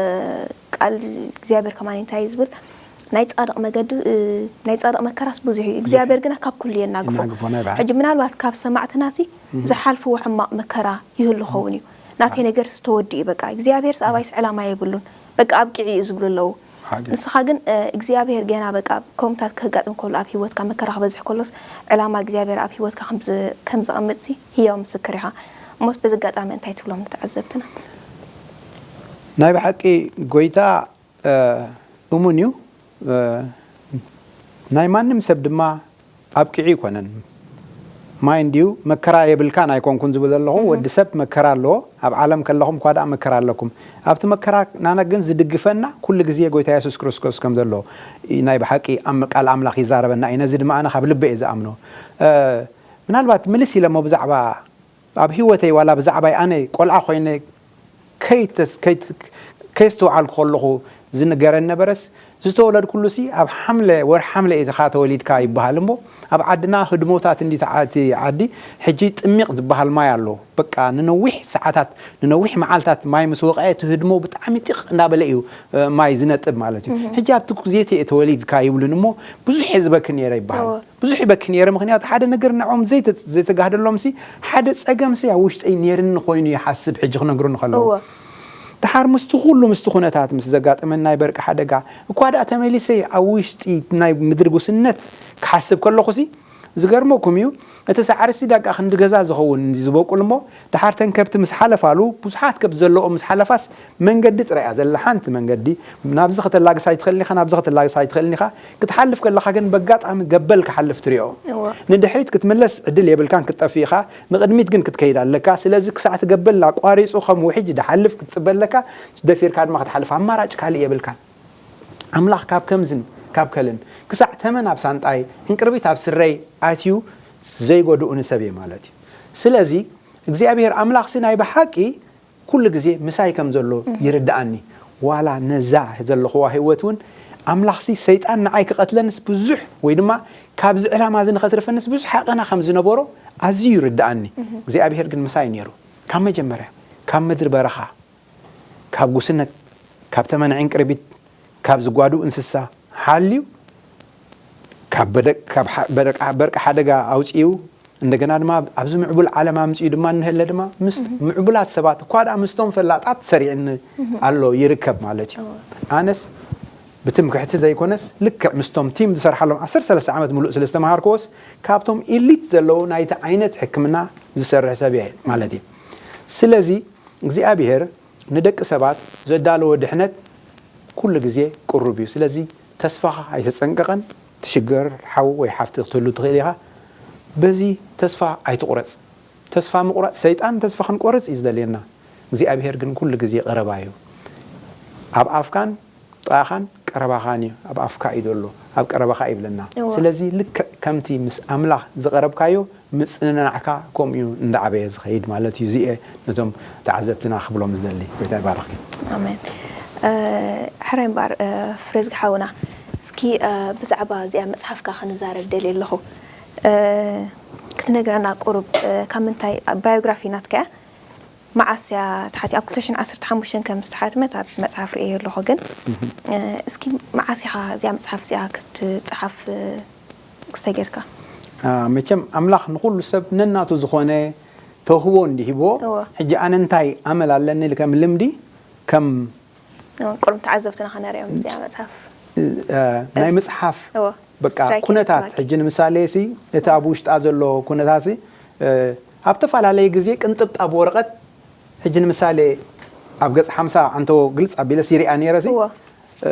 ቃል እግዚኣብሔር ከማን እንታይ እዩ ዝብል? ናይ ጻድቕ መገዲ፣ እ፣ ናይ ጻድቕ መከራስ ብዙሕ እዩ፣ እግዚኣብሔር ግና ካብ ኩሉ የናግፎ። የናግፎ፣ ናይ ብሓቂ። ሕጂ ምናልባት ካብ ሰማዕትና ሲ ዝሓልፍዎ ሕማቕ መከራ ይህሉ ኸውን እዩ። ናተይ ነገር ዝተወድእ እዩ፣ በቃ እግዚኣብሔርስ ኣባይስ ዕላማ የብሉን፣ በቃ ኣብቂዑ እዩ ዝብሉ ኣለዉ። ሓቂ። ንስኻ ግን፣ እ፣ እግዚኣብሔር ገና በቃ ከምኡታት ከጋጥም ከሎ ኣብ ህይወትካ መከራ ክበዝሕ ከሎስ ዕላማ እግዚኣብሔር ኣብ ህይወትካ ከም ዝ-፣ ከም ዘቐምጥ ሲ ህያው ምስክር ኢኻ። እሞስ በዚ ኣጋጣሚ እንታይ ትብሎም ንተዓዘብትና? ናይ ብሓቂ ጎይታ፣ እ፣ እሙን እዩ። እ፣ ናይ ማንም ሰብ ድማ ኣብቂዑ ይኮነን። ማይ እንድዩ መከራ የብልካን ኣይኮንኩን ዝብል ዘለኹ። ወዲ ሰብ መከራ ኣለዎ። ኣብ ዓለም ከለኹም እኳ ደኣ መከራ ኣለኩም። ኣብቲ መከራ ናና ግን ዝድግፈና ኩሉ ግዜ ጎይታ የሱስ ክርስቶስ ከም ዘሎ ናይ ብሓቂ ኣም-፣ ቃል ኣምላኽ ይዛረበና እዩ። ነዚ ድማ ኣነ ካብ ልበ እየ ዝኣምኖ። እ፣ ምናልባት ምልስ ኢለ እሞ ብዛዕባ ኣብ ህይወተይ ዋላ ብዛዕባይ ኣነ ቆልዓ ኮይነ ከይተስ-፣ ከይት-፣ ከየስተውዓልኩ ከለኹ ዝንገረኒ ነበረስ፣ ዝተወለድኩሉ ሲ ኣብ ሓምለ፣ ወርሒ ሓምለ ኢኻ ተወሊድካ ይበሃል እሞ፣ ኣብ ዓድና ህድሞታት እንዲ ተዓ-፣ እቲ ዓዲ ሕጂ ጥሚቕ ዝበሃል ማይ ኣሎ። በቃ ንነዊሕ ሰዓታት፣ ንነዊሕ መዓልታት ማይ ምስ ወቕዐ እቲ ህድሞ ብጣዕሚ ጢቕ እንዳበለ እዩ፣ እ፣ ማይ ዝነጥብ ማለት እዩ። ሕጂ ኣብቲ ግዜ እየ ተወሊድካ ይብሉን እሞ፣ ብዙሕ እየ ዝበኪ ነይረ ይበሃል። እወ። ብዙሕ ይበኪ ነይረ፣ ምኽንያቱ ሓደ ነገር ንዕኦም ዘይተ-፣ ዘይተጋህደሎም ሲ፣ ሓደ ጸገም ሲ ኣብ ውሽጠይ ነይርኒ ኮይኑ ይሓስብ፣ ሕጂ ክነግሩኒ ከለዉ። እወ። ደሓር ምስቲ ኩሉ፣ ምስቲ ኩነታት ምስ ዘጋጠመኒ ናይ በርቂ ሓደጋ፣ እኳ ደኣ ተመሊሰ ኣብ ውሽጢ ናይ ምድሪ ጉስነት ክሓስብ ከለኹ ሲ፣ ዝገርመኩም እዩ፣ እቲ ሳዕሪ ሲ ዳቃ ክንዲ ገዛ ዝኸውን እንዲ ዝበቁል እሞ፣ ደሓር ተን ከብቲ ምስ ሓለፋሉ፣ ብዙሓት ከብቲ ዘለኦም ምስ ሓለፋስ፣ መንገዲ ጥራይ እያ ዘላ፣ ሓንቲ መንገዲ። ናብዚ ከተላግስ ኣይትኽእልን ኢኻ፣ ናብዚ ከተላግስ ኣይትኽእልን ኢኻ። ክትሓልፍ ከለኻ ግን በጋጣሚ ገበል ክሓልፍ ትሪኦ። እወ። ንድሕሪት ክትምለስ ዕድል የብልካን፣ ክትጠፍእ ኢኻ። ንቕድሚት ግን ክትከይድ ኣለካ። ስለዚ ክሳዕ እቲ ገበል ኣቋሪጹ ከም ውሕጅ ድሓልፍ ክትጽበ ኣለካ። ደፊርካ ድማ ክትሓልፍ ኣማራጭ ካልእ የብልካን። ኣምላኽ ካብ ከምዝን ካብ ከልን ክሳዕ ተመን ኣብ ሳንጣይ፣ ዕንቅርቢት ኣብ ስረይ ኣትዩ ዘይጎድኡኒ ሰብ እየ ማለት እዩ። ስለዚ እግዚኣብሔር ኣምላኽሲ ናይ ብሓቂ ኩሉ ግዜ ምሳይ ከም ዘሎ ይርድኣኒ። ዋላ ነዛ ዘለኽዋ ህይወት እውን ኣምላኽሲ ሰይጣን ንዓይ ክቐትለንስ ብዙሕ ወይ ድማ ካብዚ ዕላማ እዚ ንኸትርፈንስ ብዙሕ ዓቐና ከም ዝነበሮ ኣዝዩ ይርድኣኒ። እግዚኣብሔር ግን ምሳይ ነይሩ። ካብ መጀመርያ፣ ካብ ምድሪ በረኻ፣ ካብ ጉስነት፣ ካብ ተመን ዕንቅርቢት፣ ካብ ዝጓዱ እንስሳ ሓልዩ፣ ካብ በደ-፣ ካብ ሓ-፣ በደቃ-፣ በርቂ ሓደጋ ኣውጺኡ፣ እንደገና ድማ ኣብዚ ምዕቡል ዓለም ኣምጺኡ ድማ እንሀለ ድማ ምስ ምዕቡላት ሰባት እኳ ደኣ ምስቶም ፈላጣት ሰሪዕኒ ኣሎ ይርከብ ማለት እዩ። ኣነስ ብትምክሕቲ ዘይኮነስ ልክዕ ምስቶም ቲም ዝሰርሓሎም ዓሰርተ ሰለስተ ዓመት ሙሉእ ስለ ዝተምሃርክዎስ ካብቶም ኢሊት ዘለዉ ናይቲ ዓይነት ሕክምና ዝሰርሕ ሰብ እየ ማለት እዩ። ስለዚ እግዚኣብሔር ንደቂ ሰባት ዘዳለዎ ድሕነት ኩሉ ግዜ ቅሩብ እዩ። ስለዚ ተስፋኻ ኣይተጸንቀቐን። ትሽገር ሓው ወይ ሓፍቲ ክትህሉ ትኽእል ኢኻ። በዚ ተስፋ ኣይትቑረጽ። ተስፋ ምቑራጽ፣ ሰይጣን ተስፋ ክንቆርጽ እዩ ዝደልየና። እግዚኣብሔር ግን ኩሉ ግዜ ቀረባ እዩ። ኣብ ኣፍካን ጥቓኻን ቀረባኻን እዩ፣ ኣብ ኣፍካ እዩ ዘሎ፣ ኣብ ቀረባኻ እዩ ይብለና። እወ። ስለዚ ልክዕ ከምቲ ምስ ኣምላኽ ዝቐረብካዮ ምጽንናዕካ ከምኡ እዩ እንዳዓበየ ዝኸይድ ማለት እዩ። እዚኤ ነቶም ተዓዘብትና ክብሎም ዝደሊ። ጎይታ ይባርኽኪ። ኣሜን። እ፣ ሕራይ እምበኣር፣ እ፣ ፍሬዝጊ ሓውና፣ እስኪ፣ እ፣ ብዛዕባ እዚኣ መጽሓፍካ ክንዛረብ ደልየ ኣለኹ። እ፣ ክትነግረና ቁሩብ፣ እ፣ ካብ ምንታይ፣ ባዮግራፊ ናትካ እያ? መዓስ እያ ተሓቲ-፣ ኣብ ክልተ ሽሕን ዓሰርተ ሓሙሽተን ከም ዝተሓትመት ኣብ መጽሓፍ ርእየ ኣለኹ፣ ግን፣ እ፣ እስኪ መዓስ ኢኻ እዚኣ መጽሓፍ እዚኣ ክትጽሓፍ፣ እ፣ ክሰገርካ? አ፣ መቸም ኣምላኽ ንኹሉ ሰብ ነናቱ ዝኾነ ተውህቦ እንዲሂብዎ፣ እወ። ሕጂ ኣነ እንታይ ኣመል ኣለኒ ኢሉ ከም ልምዲ፣ ከም እወ፣ ቅሩም ተዓዘብትና ከነርእዮም እዚኣ መጽሓፍ። እ፣ ናይ እስ- መጽሓፍ እወ፣ በቃ ስትራይክ ኩነታት ኔትወርክ። ሕጂ ንምሳሌ ሲ እቲ ኣብ ውሽጣ ዘሎ ኩነታት ሲ እ፣ ኣብ ተፈላለየ ግዜ ቅንጥብጣብ ወረቐት ሕጂ ንምሳሌ ኣብ ገጽ ሓምሳ ኣንተ ግልጽ ኣቢለ ሲሪኣ ነይረ ሲ እወ። እ፣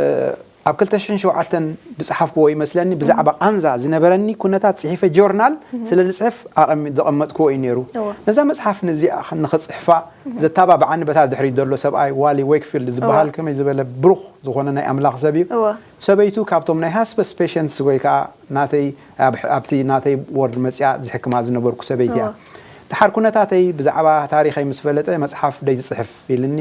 ኣብ ክልተ ሽሕን ሸውዓተን ዝጸሓፍክዎ ይመስለኒ ብዛዕባ ቃንዛ ዝነበረኒ ኩነታት ጽሒፈ ጆርናል ስለ ዝጽሕፍ ኣቐሚ- ዘቐመጥክዎ እዩ ነይሩ። እወ። ነዛ መጽሓፍ ነዚኣ ንኽጽሕፋ ዘተባብዓኒ በታ ድሕሪት ዘሎ ሰብኣይ ዋሊ ዌክፊልድ ዝበሃል እወ። ከመይ ዝበለ ብሩኽ ዝኾነ ናይ ኣምላኽ ሰብ እዩ። እወ። ሰበይቱ ካብቶም ናይ ሃስፐስ ፔሸንትስ ወይ ከዓ ናተይ ኣብ- ኣብቲ ናተይ ወርድ መፅያ ዝሕክማ ዝነበርኩ ሰበይቲ እያ። እወ። ድሓር ኩነታተይ ብዛዕባ ታሪኸይ ምስ ፈለጠ መፅሓፍ ደይትፅሕፍ ኢልኒ።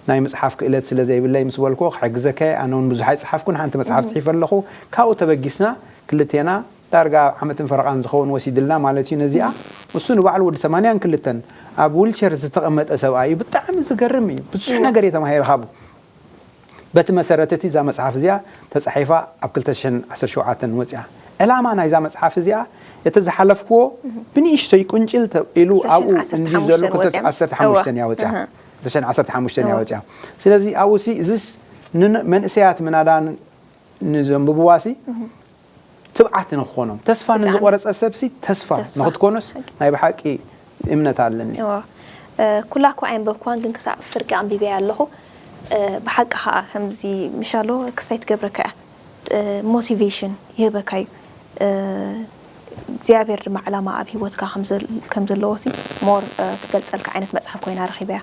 ናይ ምፅሓፍ ክእለት ስለ ዘይብለይ ምስ በልኩ ክሕግዘካ እየ፣ ኣነ እውን ብዙሕ ኣይፅሓፍኩን፣ ሓንቲ መፅሓፍ ፅሒፈ ኣለኹ። ካብኡ ተበጊስና ክልቴና ዳርጋ ዓመትን ፈረቓን ዝኸውን ወሲድልና ማለት እዩ ነዚኣ። እሱ ንባዕሉ ወዲ ሰማንያን ክልተን ኣብ ዊልቸር ዝተቐመጠ ሰብኣይ እዩ። ብጣዕሚ ዝገርም እዩ። ብዙሕ ነገር እየ ተማሂረ ካብኡ። በቲ መሰረት እቲ እዛ መጽሓፍ እዚኣ ተጻሒፋ ኣብ ክልተ ሽሕን ዓሰርተ ሸውዓተን ወጽያ። ዕላማ ናይዛ መጽሓፍ እዚኣ እቲ ዝሓለፍክዎ ብንእሽቶይ ቁንጭል ኢሉ ኣብኡ እንዲ ዘሎ ክልተ ሽሕን ዓሰርተ ሓሙሽተን እያ ወጽያ። ክልተ ሽሕን ዓሰርተ ሓሙሽተን እያ ወጽያ። ስለዚ ኣብኡ ሲ እዝስ ንመንእሰያት ምናዳ ንዘንብብዋ ሲ ትብዓት ንክኾኖም ተስፋ ንዝቆረፀ ሰብሲ ተስፋ ንክትኮኖስ ናይ ብሓቂ እምነት ኣለኒ። ኩላ እኳ ኣየንበብክዋን ግን ክሳብ ፍርቂ ኣንቢበያ ኣለኹ። ብሓቂ ከዓ ከምዚ ምሻሎ ክሳይ ትገብረካ እያ። ሞቲቬሽን ይህበካ እዩ። እግዚኣብሔር ድማ ዕላማ ኣብ ሂወትካ ከም ዘለዎ ሲ ሞር ትገልፀልካ ዓይነት መፅሓፍ ኮይና ረኪበያ።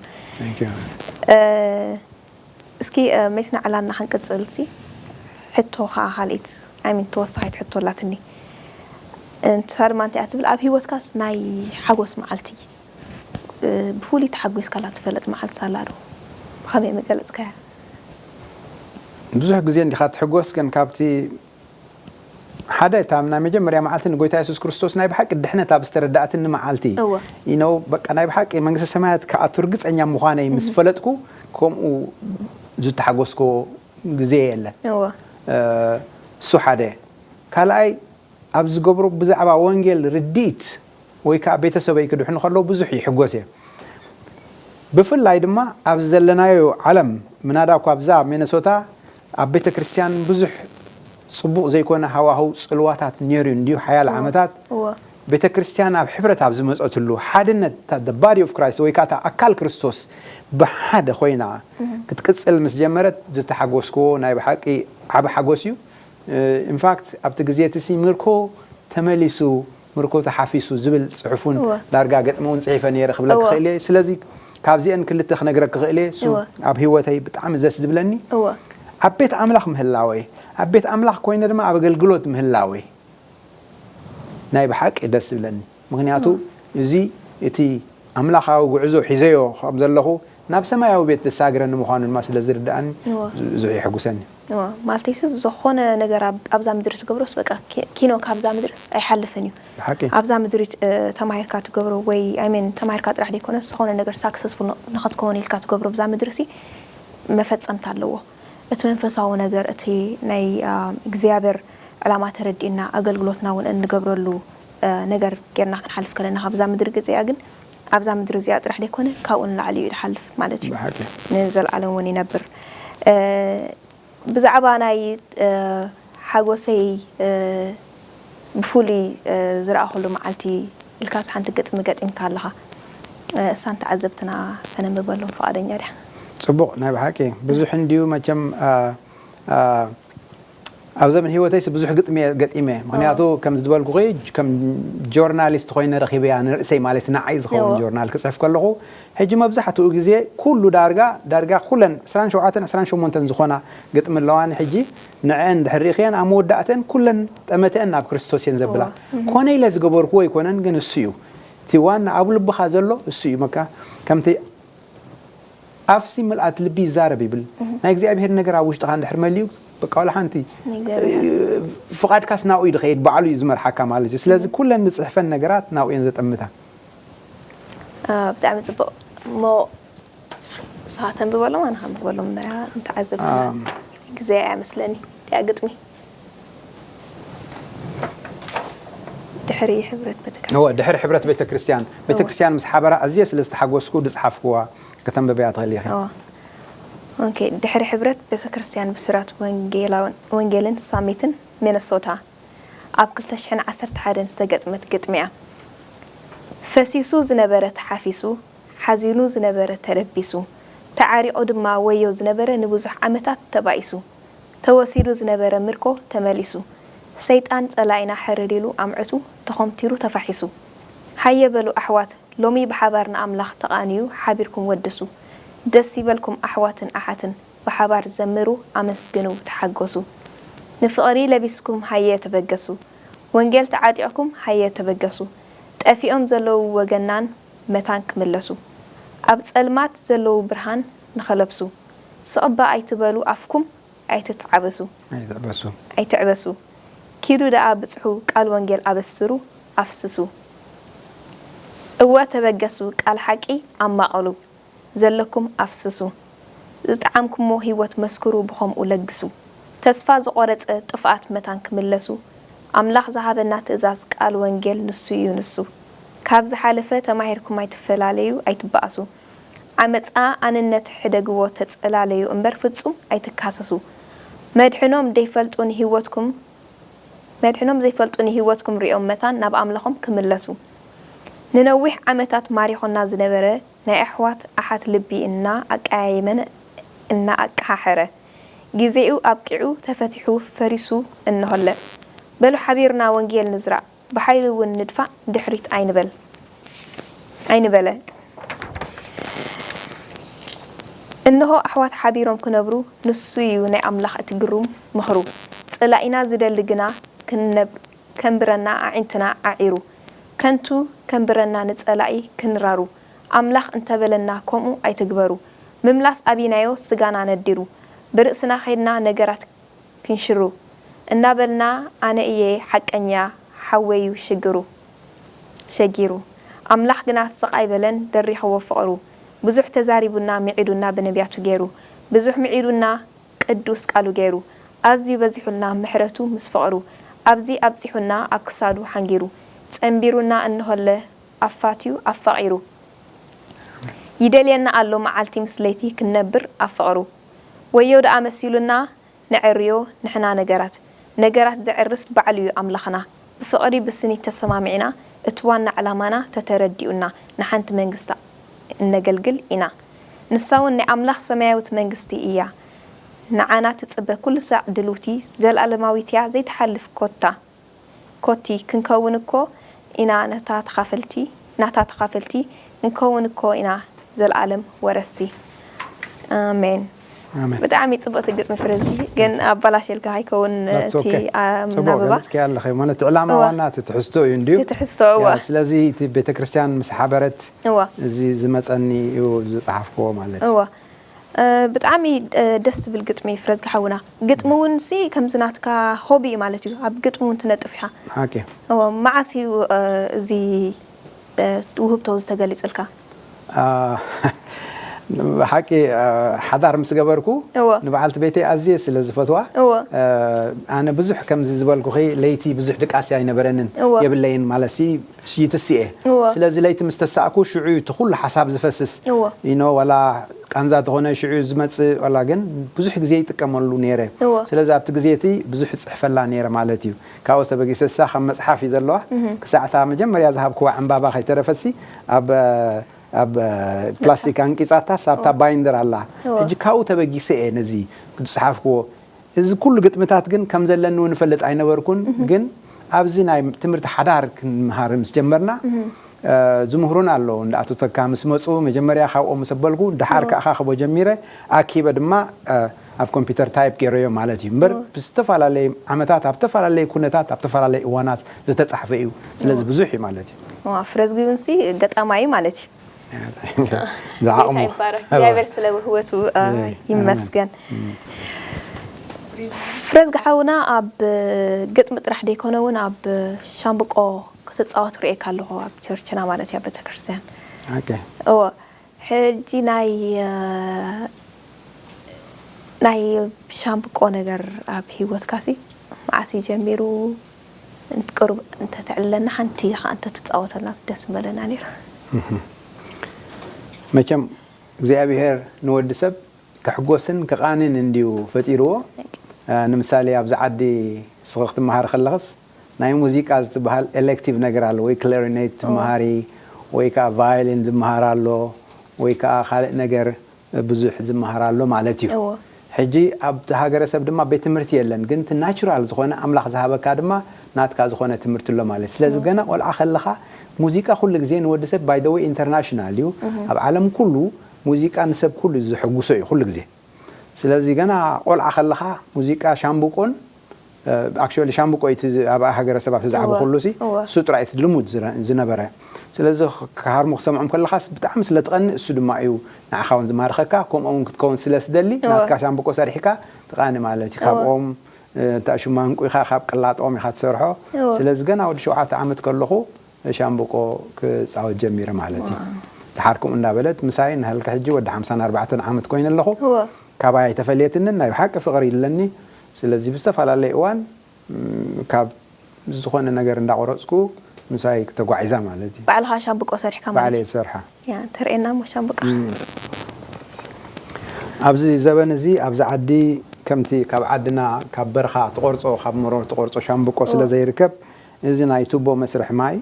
እስኪ ሜስና ዕላልና ክንቅፅል ሲ ሕቶ ከዓ ካልኢት ኣይሚን ተወሳኺት ሕቶ ኣላትኒ። ንሳ ድማ እንታይ እያ ትብል፣ ኣብ ሂወትካስ ናይ ሓጎስ መዓልቲ ብፍሉይ ተሓጒስካላ ትፈልጥ መዓልቲ ሳላ ዶ? ብኸመይ ምገለፅካያ? ብዙሕ ግዜ እንዲኻ ትሕጎስ ግን ካብቲ ሓደ እታ ናይ መጀመርያ መዓልቲ ንጎይታ የሱስ ክርስቶስ ናይ ብሓቂ ድሕነት ኣብ ዝተረዳእትኒ መዓልቲ እወ። ኢነው በቃ ናይ ብሓቂ መንግስተ ሰማያት ክኣቱ ርግፀኛ ምዃነይ ምስ ፈለጥኩ ከምኡ ዝተሓጎስኮ ግዜ የለን። እወ። እሱ ሓደ። ካልኣይ ኣብ ዝገብሮ ብዛዕባ ወንጌል ርድኢት ወይ ከዓ ቤተሰበይ ክድሕኑ ከለዉ ብዙሕ ይሕጎስ እየ። ብፍላይ ድማ ኣብ ዘለናዮ ዓለም ምናዳ እኳ ኣብዛ ሚነሶታ ኣብ ቤተ ክርስቲያን ብዙሕ ፅቡቕ ዘይኮነ ሃዋህው ፅልዋታት ነይሩ እዩ እንድዩ ሓያል ዓመታት እወ። ቤተ ክርስቲያን ኣብ ሕብረት ኣብ ዝመፀትሉ ሓድነት body of Christ ወይ ከዓ ኣካል ክርስቶስ ብሓደ ኮይና ክትቅፅል ምስ ጀመረት ዝተሓጎስክዎ ናይ ብሓቂ ዓቢ ሓጎስ እዩ። ኢንፋክት ኣብቲ ግዜ እቲ ሲ ምርኮ ተመሊሱ ምርኮ ተሓፊሱ ዝብል ፅሑፉን እወ። ዳርጋ ገጥሚ እውን ፅሒፈ ነይረ ክብለክ እወ። ክእል እየ። ስለዚ ካብዚአን ክልተ ክነግረክ ክእል እየ። እሱ እወ። ኣብ ህይወተይ ብጣዕሚ ዘስ ዝብለኒ እወ። ኣብ ቤት ኣምላኽ ምህላወይ ኣብ ቤት ኣምላኽ ኮይነ ድማ ኣብ ኣገልግሎት ምህላወይ ናይ ብሓቂ ደስ ዝብለኒ። ምክንያቱ እዚ እቲ ኣምላኻዊ ጉዕዞ ሒዘዮ ከም ዘለኹ ናብ ሰማያዊ ቤት ዘሳግረኒ ምዃኑ ድማ ስለ ዝርድኣኒ እወ። ብዙሕ የሐጉሰኒ። እወ፣ ማለተይሲ ዝኾነ ነገር ኣብ- ኣብዛ ምድሪ ትገብሮስ በቃ ኪ- ኪኖ ካብዛ ምድሪ ኣይሓልፍን እዩ። ብሓቂ ኣብዛ ምድሪ እ፣ ተማሂርካ ትገብሮ ወይ ኣይሜን ተማሂርካ ጥራሕ ዘይኮነስ ዝኾነ ነገር ሳክሰስፉል ንኸትከውን ኢልካ ትገብሮ ኣብዛ ምድሪ ሲ መፈፀምታ ኣለዎ። እቲ መንፈሳዊ ነገር እቲ ናይ እግዚኣብሔር ዕላማ ተረዲእና ኣገልግሎትና እውን እንገብረሉ ነገር ጌርና ክንሓልፍ ከለና ካብዛ ምድሪ እዚኣ ግን ኣብዛ ምድሪ እዚኣ ጥራሕ ዘይኮነ ካብኡ ንላዕሊ እዩ ዝሓልፍ ማለት እዩ። ብሓቂ ንዘለኣለም እውን ይነብር። ብዛዕባ ናይ ሓጎሰይ ብፍሉይ ዝረኣኹሉ መዓልቲ ኢልካስ ሓንቲ ግጥሚ ገጢምካ ኣለኻ። እሳን ተዓዘብትና ከነንብበሎም ፍቓደኛ ዲኻ? ፅቡቕ ናይ ብሓቂ ብዙሕ እንድዩ መቸም ኣብዘመን ህይወተይስ ብዙሕ ግጥሚ እየ ገጢመ ምክንያቱ ከም ዝድበልኩ ከም ጆርናሊስት ኮይነ ረኪበያ ንርእሰይ ማለት ንዓይ ዝኸውን ጆርናል ክፅሕፍ ከለኹ ሕጂ መብዛሕትኡ ግዜ ኩሉ ዳርጋ ዳርጋ ኩለን ዕስራን ሸውዓተን ዕስራን ሸሞንተን ዝኾና ግጥሚ ኣለዋኒ ሕጂ ንዐአን ድሕር ርኢኽየን ኣብ መወዳእተን ኩለን ጠመተአን ናብ ክርስቶስ እየን ዘብላ ኮነ ኢለ ዝገበርኩዎ ኣይኮነን ግን እሱ እዩ እቲ ዋና ኣብ ልብኻ ዘሎ እሱ እዩ መካ ከምቲ ኣፍሲ ምልኣት ልቢ ይዛረብ ይብል ናይ እግዚኣብሔር ነገር ኣብ ውሽጥኻ እንድሕር መሊኡ በቃ ዋላ ሓንቲ ፍቓድካስ ናኡ እዩ ድኸይድ ባዕሉ እዩ ዝመርሓካ ማለት እዩ ስለዚ ኩለን ንፅሕፈን ነገራት ናኡ እየን ዘጠምታ ብጣዕሚ ፅቡቕ እሞ ንስኻ ተንብበሎም ኣነ ከንብበሎም ንተዓዘብትና ግዜ እያ መስለኒ እቲኣ ግጥሚ ድሕሪ ሕብረት ቤተክርስትያን። እወ፣ ድሕሪ ሕብረት ቤተክርስትያን። ቤተክርስትያን ምስ ሓበራ ኣዝየ ስለ ዝተሓጎስኩ ዝጸሓፍኩዋ ከተንብብያ ትኽእሊ ኢኺ። እወ። ኦኬ፣ ድሕሪ ሕብረት ቤተክርስትያን ብስራት ወንጌላውን-፣ ወንጌልን ሳሚትን ሚነሶታ ኣብ ክልተ ሽሕን ዓሰርተ ሓደን ዝተገጥመት ግጥሚ እያ። ፈሲሱ ዝነበረ ተሓፊሱ፣ ሓዚኑ ዝነበረ ተለቢሱ፣ ተዓሪቑ ድማ ወዮ ዝነበረ ንብዙሕ ዓመታት ተባኢሱ። ተወሲዱ ዝነበረ ምርኮ ተመሊሱ። ሰይጣን ጸላኢና ሕርር ኢሉ ኣምዕቱ ተኾምቲሩ ተፋሒሱ። ሃየ በሉ ኣሕዋት ሎሚ ብሓባር ንኣምላኽ ተቓንዩ ሓቢርኩም ወድሱ። ደስ ይበልኩም ኣሕዋትን ኣሓትን ብሓባር ዘምሩ ኣመስግኑ ተሓጎሱ። ንፍቕሪ ለቢስኩም ሃየ ተበገሱ። ወንጌል ተዓጢቕኩም ሃየ ተበገሱ። ጠፊኦም ዘለዉ ወገናን መታን ክምለሱ። ኣብ ጸልማት ዘለዉ ብርሃን ንኸለብሱ። ስቕባ ኣይትበሉ ኣፍኩም ኣይትትዓበሱ። ኣይትዕበሱ። ኣይትዕበሱ። ኪዱ ደኣ ብጽሑ ቃል ወንጌል ኣበስሩ ኣፍስሱ። እወ ተበገሱ ቃል ሓቂ ኣማቐሉ። ዘለኩም ኣፍስሱ። ዝጠዓምኩሞ ህይወት መስክሩ ብኸምኡ ለግሱ። ተስፋ ዝቖረጸ ጥፍኣት መታን ክምለሱ። ኣምላኽ ዝሃበና ትእዛዝ ቃል ወንጌል ንሱ እዩ ንሱ። ካብ ዝሓለፈ ተማሂርኩም ኣይትፈላለዩ ኣይትበኣሱ። ዓመጻ ኣንነት ሕደግዎ ተጸላለዩ እምበር ፍጹም ኣይትካሰሱ። መድሕኖም ደይፈልጡ ንህይወትኩም መድሕኖም ዘይፈልጡ ንህይወትኩም ሪኦም መታን ናብ ኣምላኾም ክምለሱ። ንነዊሕ ዓመታት ማሪኾና ዝነበረ ናይ ኣሕዋት ኣሓት ልቢ እና ኣቀያየመን እና ኣቀሓሐረ ግዜኡ ኣብቂዑ ተፈቲሑ ፈሪሱ እንሆለ። በሉ ሓቢርና ወንጌል ንዝራእ ብሓይሊ እውን ንድፋእ ድሕሪት ኣይንበል ኣይንበለ። እንሆ ኣሕዋት ሓቢሮም ክነብሩ ንሱ እዩ ናይ ኣምላኽ እቲ ግሩም ምኽሩ። ጸላኢና ዝደሊ ግና ክንነብ ከንብረና ኣዒንትና ዓዒሩ ከንቱ ከንብረና ንጸላኢ ክንራሩ ኣምላኽ እንተበለና ከምኡ ኣይትግበሩ ምምላስ ኣቢናዮ ስጋና ነዲሩ ብርእስና ኸይድና ነገራት ክንሽሩ እናበልና ኣነ እየ ሓቀኛ ሓወዩ ሽግሩ ሸጊሩ ኣምላኽ ግና ስቕ ኣይበለን ደሪኽዎ ፍቕሩ ብዙሕ ተዛሪቡና ምዒዱና ብነቢያቱ ገይሩ ብዙሕ ምዒዱና ቅዱስ ቃሉ ገይሩ ኣዝዩ በዚሑልና ምሕረቱ ምስ ፍቕሩ ኣብዚ ኣብጺሑና ኣብ ክሳዱ ሓንጊሩ ጸንቢሩና እንሆለ ኣፋትዩ ኣፋቒሩ ይደልየና ኣሎ መዓልቲ ምስ ለይቲ ክንነብር ኣብ ፍቕሩ ወዮ ደኣ መሲሉና ነዐርዮ ንሕና ነገራት ነገራት ዘዕርስ ባዕሉ እዩ ኣምላኽና ብፍቕሪ ብስኒት ተሰማሚዕና እቲ ዋና ዕላማና ተተረዲኡና ንሓንቲ መንግስቲ እነገልግል ኢና ንሳ እውን ናይ ኣምላኽ ሰማያዊት መንግስቲ እያ ንዓና ትጽበ ኩሉ ሳዕ ድልውቲ ዘለኣለማዊት እያ ዘይትሓልፍ ኮታ ኮቲ ክንከውን እኮ ኢና ነታ ተኻፈልቲ ናታ ተኻፈልቲ ክንከውን እኮ ኢና ዘለኣለም ወረስቲ ኣሜን ኣሜን። ብጣዕሚ ጽብቕቲ ግጥሚ ፍረዝጊ ግን ኣባላሸልካ ከይከውን That's እቲ okay። ኣ- ጽቡቕ ምናብባ ገለጽኪ ኣለኺ ማለት ዕላማ እዋ። ዋና እቲ ትሕዝቶ እዩ እንድዩ እቲ ትሕዝቶ እዋ። ያ፣ ስለዚ እቲ ቤተክርስትያን ምስ ሓበረት እዋ እዚ ዝመጸኒ እዩ ዝጸሓፍክዎ ማለት እዩ። እዋ እ፣ ብጣዕሚ እ፣ ደስ ዝብል ግጥሚ ፍረዝጊ ሓውና ግጥሚ እውን ሲ ከምዚ ናትካ ሆቢ እዩ ማለት እዩ ኣብ ግጥሚ እውን ትነጥፍ ኢኻ ሓቂ እዎ መዓስ እዩ እ፣ እዚ እ፣ ውህብቶ ዝተገሊፅልካ ሓቂ ሓዳር ምስ ገበርኩ እዎ ንበዓልቲ ቤተይ ኣዝየ ስለ ዝፈትዋ እዎ ኣነ ብዙሕ ከምዚ ዝበልኩኺ ለይቲ ብዙሕ ድቃሲ ኣይነበረንን እዎ የብለይን ማለት ሲ ይትስኤ እዎ ስለዚ ለይቲ ምስ ተሳእኩ ሽዑ እዩ እቲ ኩሉ ሓሳብ ዝፈስስ እዎ you know ዋላ ቃንዛ ተኾነ ሽዑ እዩ ዝመጽእ ዋላ ግን ብዙሕ ግዜ ይጥቀመሉ ነይረ እዎ ስለዚ ኣብቲ ግዜ እቲ ብዙሕ ይጽሕፈላ ነይረ ማለት እዩ ካብኡ ተበጊሰ እሳ ከም መጽሓፍ እዩ ዘለዋ ክሳዕታ መጀመርያ ዝሃብክዋ ዕምባባ ከይተረፈሲ ኣብ ኣብ ፕላስቲክ ኣንቂጻታስ ኣብታ ባይንደር ኣላ ሕጂ ካብኡ ተበጊሰ እየ ነዚ ዝጸሓፍክዎ እዚ ኩሉ ግጥምታት ግን ከም ዘለኒ እውን እፈልጥ ኣይነበርኩን ግን ኣብዚ ናይ ትምህርቲ ሓዳር ክንምሃር ምስ ጀመርና ዝምህሩና ኣለዉ እንዳ ኣቶ ተካ ምስ መፁ መጀመርያ ካብኦም ምስ ኣበልኩ ድሓር ክኣኻኽቦ ጀሚረ ኣኪበ ድማ ኣብ ኮምፒተር ታይፕ ገይረዮ ማለት እዩ እምበር ብዝተፈላለየ ዓመታት ኣብ ዝተፈላለየ ኩነታት ኣብ ዝተፈላለየ እዋናት ዝተፃሕፈ እዩ ስለዚ ብዙሕ እዩ ማለት እዩ ፍረዝጊ እውን ሲ ገጣማይ ማለት እዩ ዝዓቕሙ ይባረክ እግዚኣብሔር ስለ ውህበቱ ይመስገን ፍረዝጊ ሓውና ኣብ ግጥሚ ጥራሕ ደይኮነ እውን ኣብ ሻምብቆ ክትፃወት ርእየካ ኣለኹ ኣብ ቸርችና ማለት እዩ ኣብ ቤተክርስትያን እወ ሕጂ ናይ ናይ ሻምብቆ ነገር ኣብ ሂወትካ ሲ መዓስ እዩ ጀሚሩ ቁሩብ እንተተዕልለና፣ ሓንቲ ኢኻ እንተትጻወተልና ደስ ምበለና ነይሩ። መቸም እግዚኣብሔር ንወዲ ሰብ ክሕጎስን ክቓንን እንድዩ ፈጢርዎ። እ፣ ንምሳሌ ኣብዚ ዓዲ ስኺ ክትመሃሪ ከለኽስ ናይ ሙዚቃ ዝትበሃል ኤሌክቲቭ ነገር ኣሎ፣ ወይ ክላሪኔት ትመሃሪ፣ ወይ ከዓ ቫዮሊን ዝመሃር ኣሎ፣ ወይ ከዓ ካልእ ነገር ብዙሕ ዝመሃር ኣሎ ማለት እዩ። እዎ። ሕጂ ኣብቲ ሃገረሰብ ድማ ቤት ትምህርቲ የለን፣ ግን እቲ ናቹራል ዝኾነ ኣምላኽ ዝሃበካ ድማ ናትካ ዝኾነ ትምህርቲ ኣሎ ማለት እዩ። ስለዚ ገና ቆልዓ ከለኻ ሙዚቃ ኩሉ ግዜ ንወዲ ሰብ፣ ባይ ዘ ወይ፣ ኢንተርናሽናል እዩ። ኣብ ዓለም ኩሉ ሙዚቃ ንሰብ ኩሉ ዘሐጉሶ እዩ ኩሉ ግዜ። ስለዚ ገና ቆልዓ ከለኻ ሙዚቃ ሻምብቆን፣ ኣክቹዋሊ ሻምብቆ እዩ እቲ ዝ-፣ ኣብ ሃገረሰብ ኣብቲ ዝዓበኹሉ ሲ እወ። እሱ ጥራይ እቲ ልሙድ ዝረ-፣ ዝነበረ። ስለዚ ክ-፣ ክሃርሙ ክሰምዖም ከለኻስ ብጣዕሚ ስለ ትቐንእ እሱ ድማ እዩ ንዓኻ እውን ዝማርኸካ፣ ከምኡ እውን ክትከውን ስለ ዝደሊ እወ። ናትካ ሻምብቆ ሰሪሕካ ትቓኒ ማለት እዩ። እወ። ካብኦም፣ እ፣ እንታይ ሽማ እንቁ ኢኻ፣ ካብ ቅላጦም ኢኻ ትሰርሖ። እወ። ስለዚ ገና ወዲ ሸውዓተ ዓመት ከለኹ ሻምብቆ ክጻወት ጀሚረ ማለት እዩ። ዋው። ድሓር ከምኡ እንዳበለት ምሳይ እናሃልካ ሕጂ ወዲ ሓምሳን ኣርባዕተን ዓመት ኮይነ ኣለኹ። እወ። ካባይ ኣይተፈለየትንን፣ ናይ ብሓቂ ፍቕሪ ይለኒ። ስለዚ ብዝተፈላለየ እዋን፣ ም፣ ካብ ዝኾነ ነገር እንዳቆረጽኩ ምሳይ ተጓዒዛ ማለት እዩ። ባዕልኻ ሻምብቆ ሰሪሕካ ማለት ባዕለይ እዩ። ዝሰርሓ። ያ፣ ተርእየና እሞ ሻምብቆ። ም። ኣብዚ ዘበን እዚ ኣብዚ ዓዲ ከምቲ ካብ ዓድና ካብ በረኻ ትቆርጾ፣ ካብ መሮር ትቆርጾ ሻምብቆ ስለ እወ። ዘይርከብ፣ እዚ ናይ ቱቦ መስርሒ ማይ፣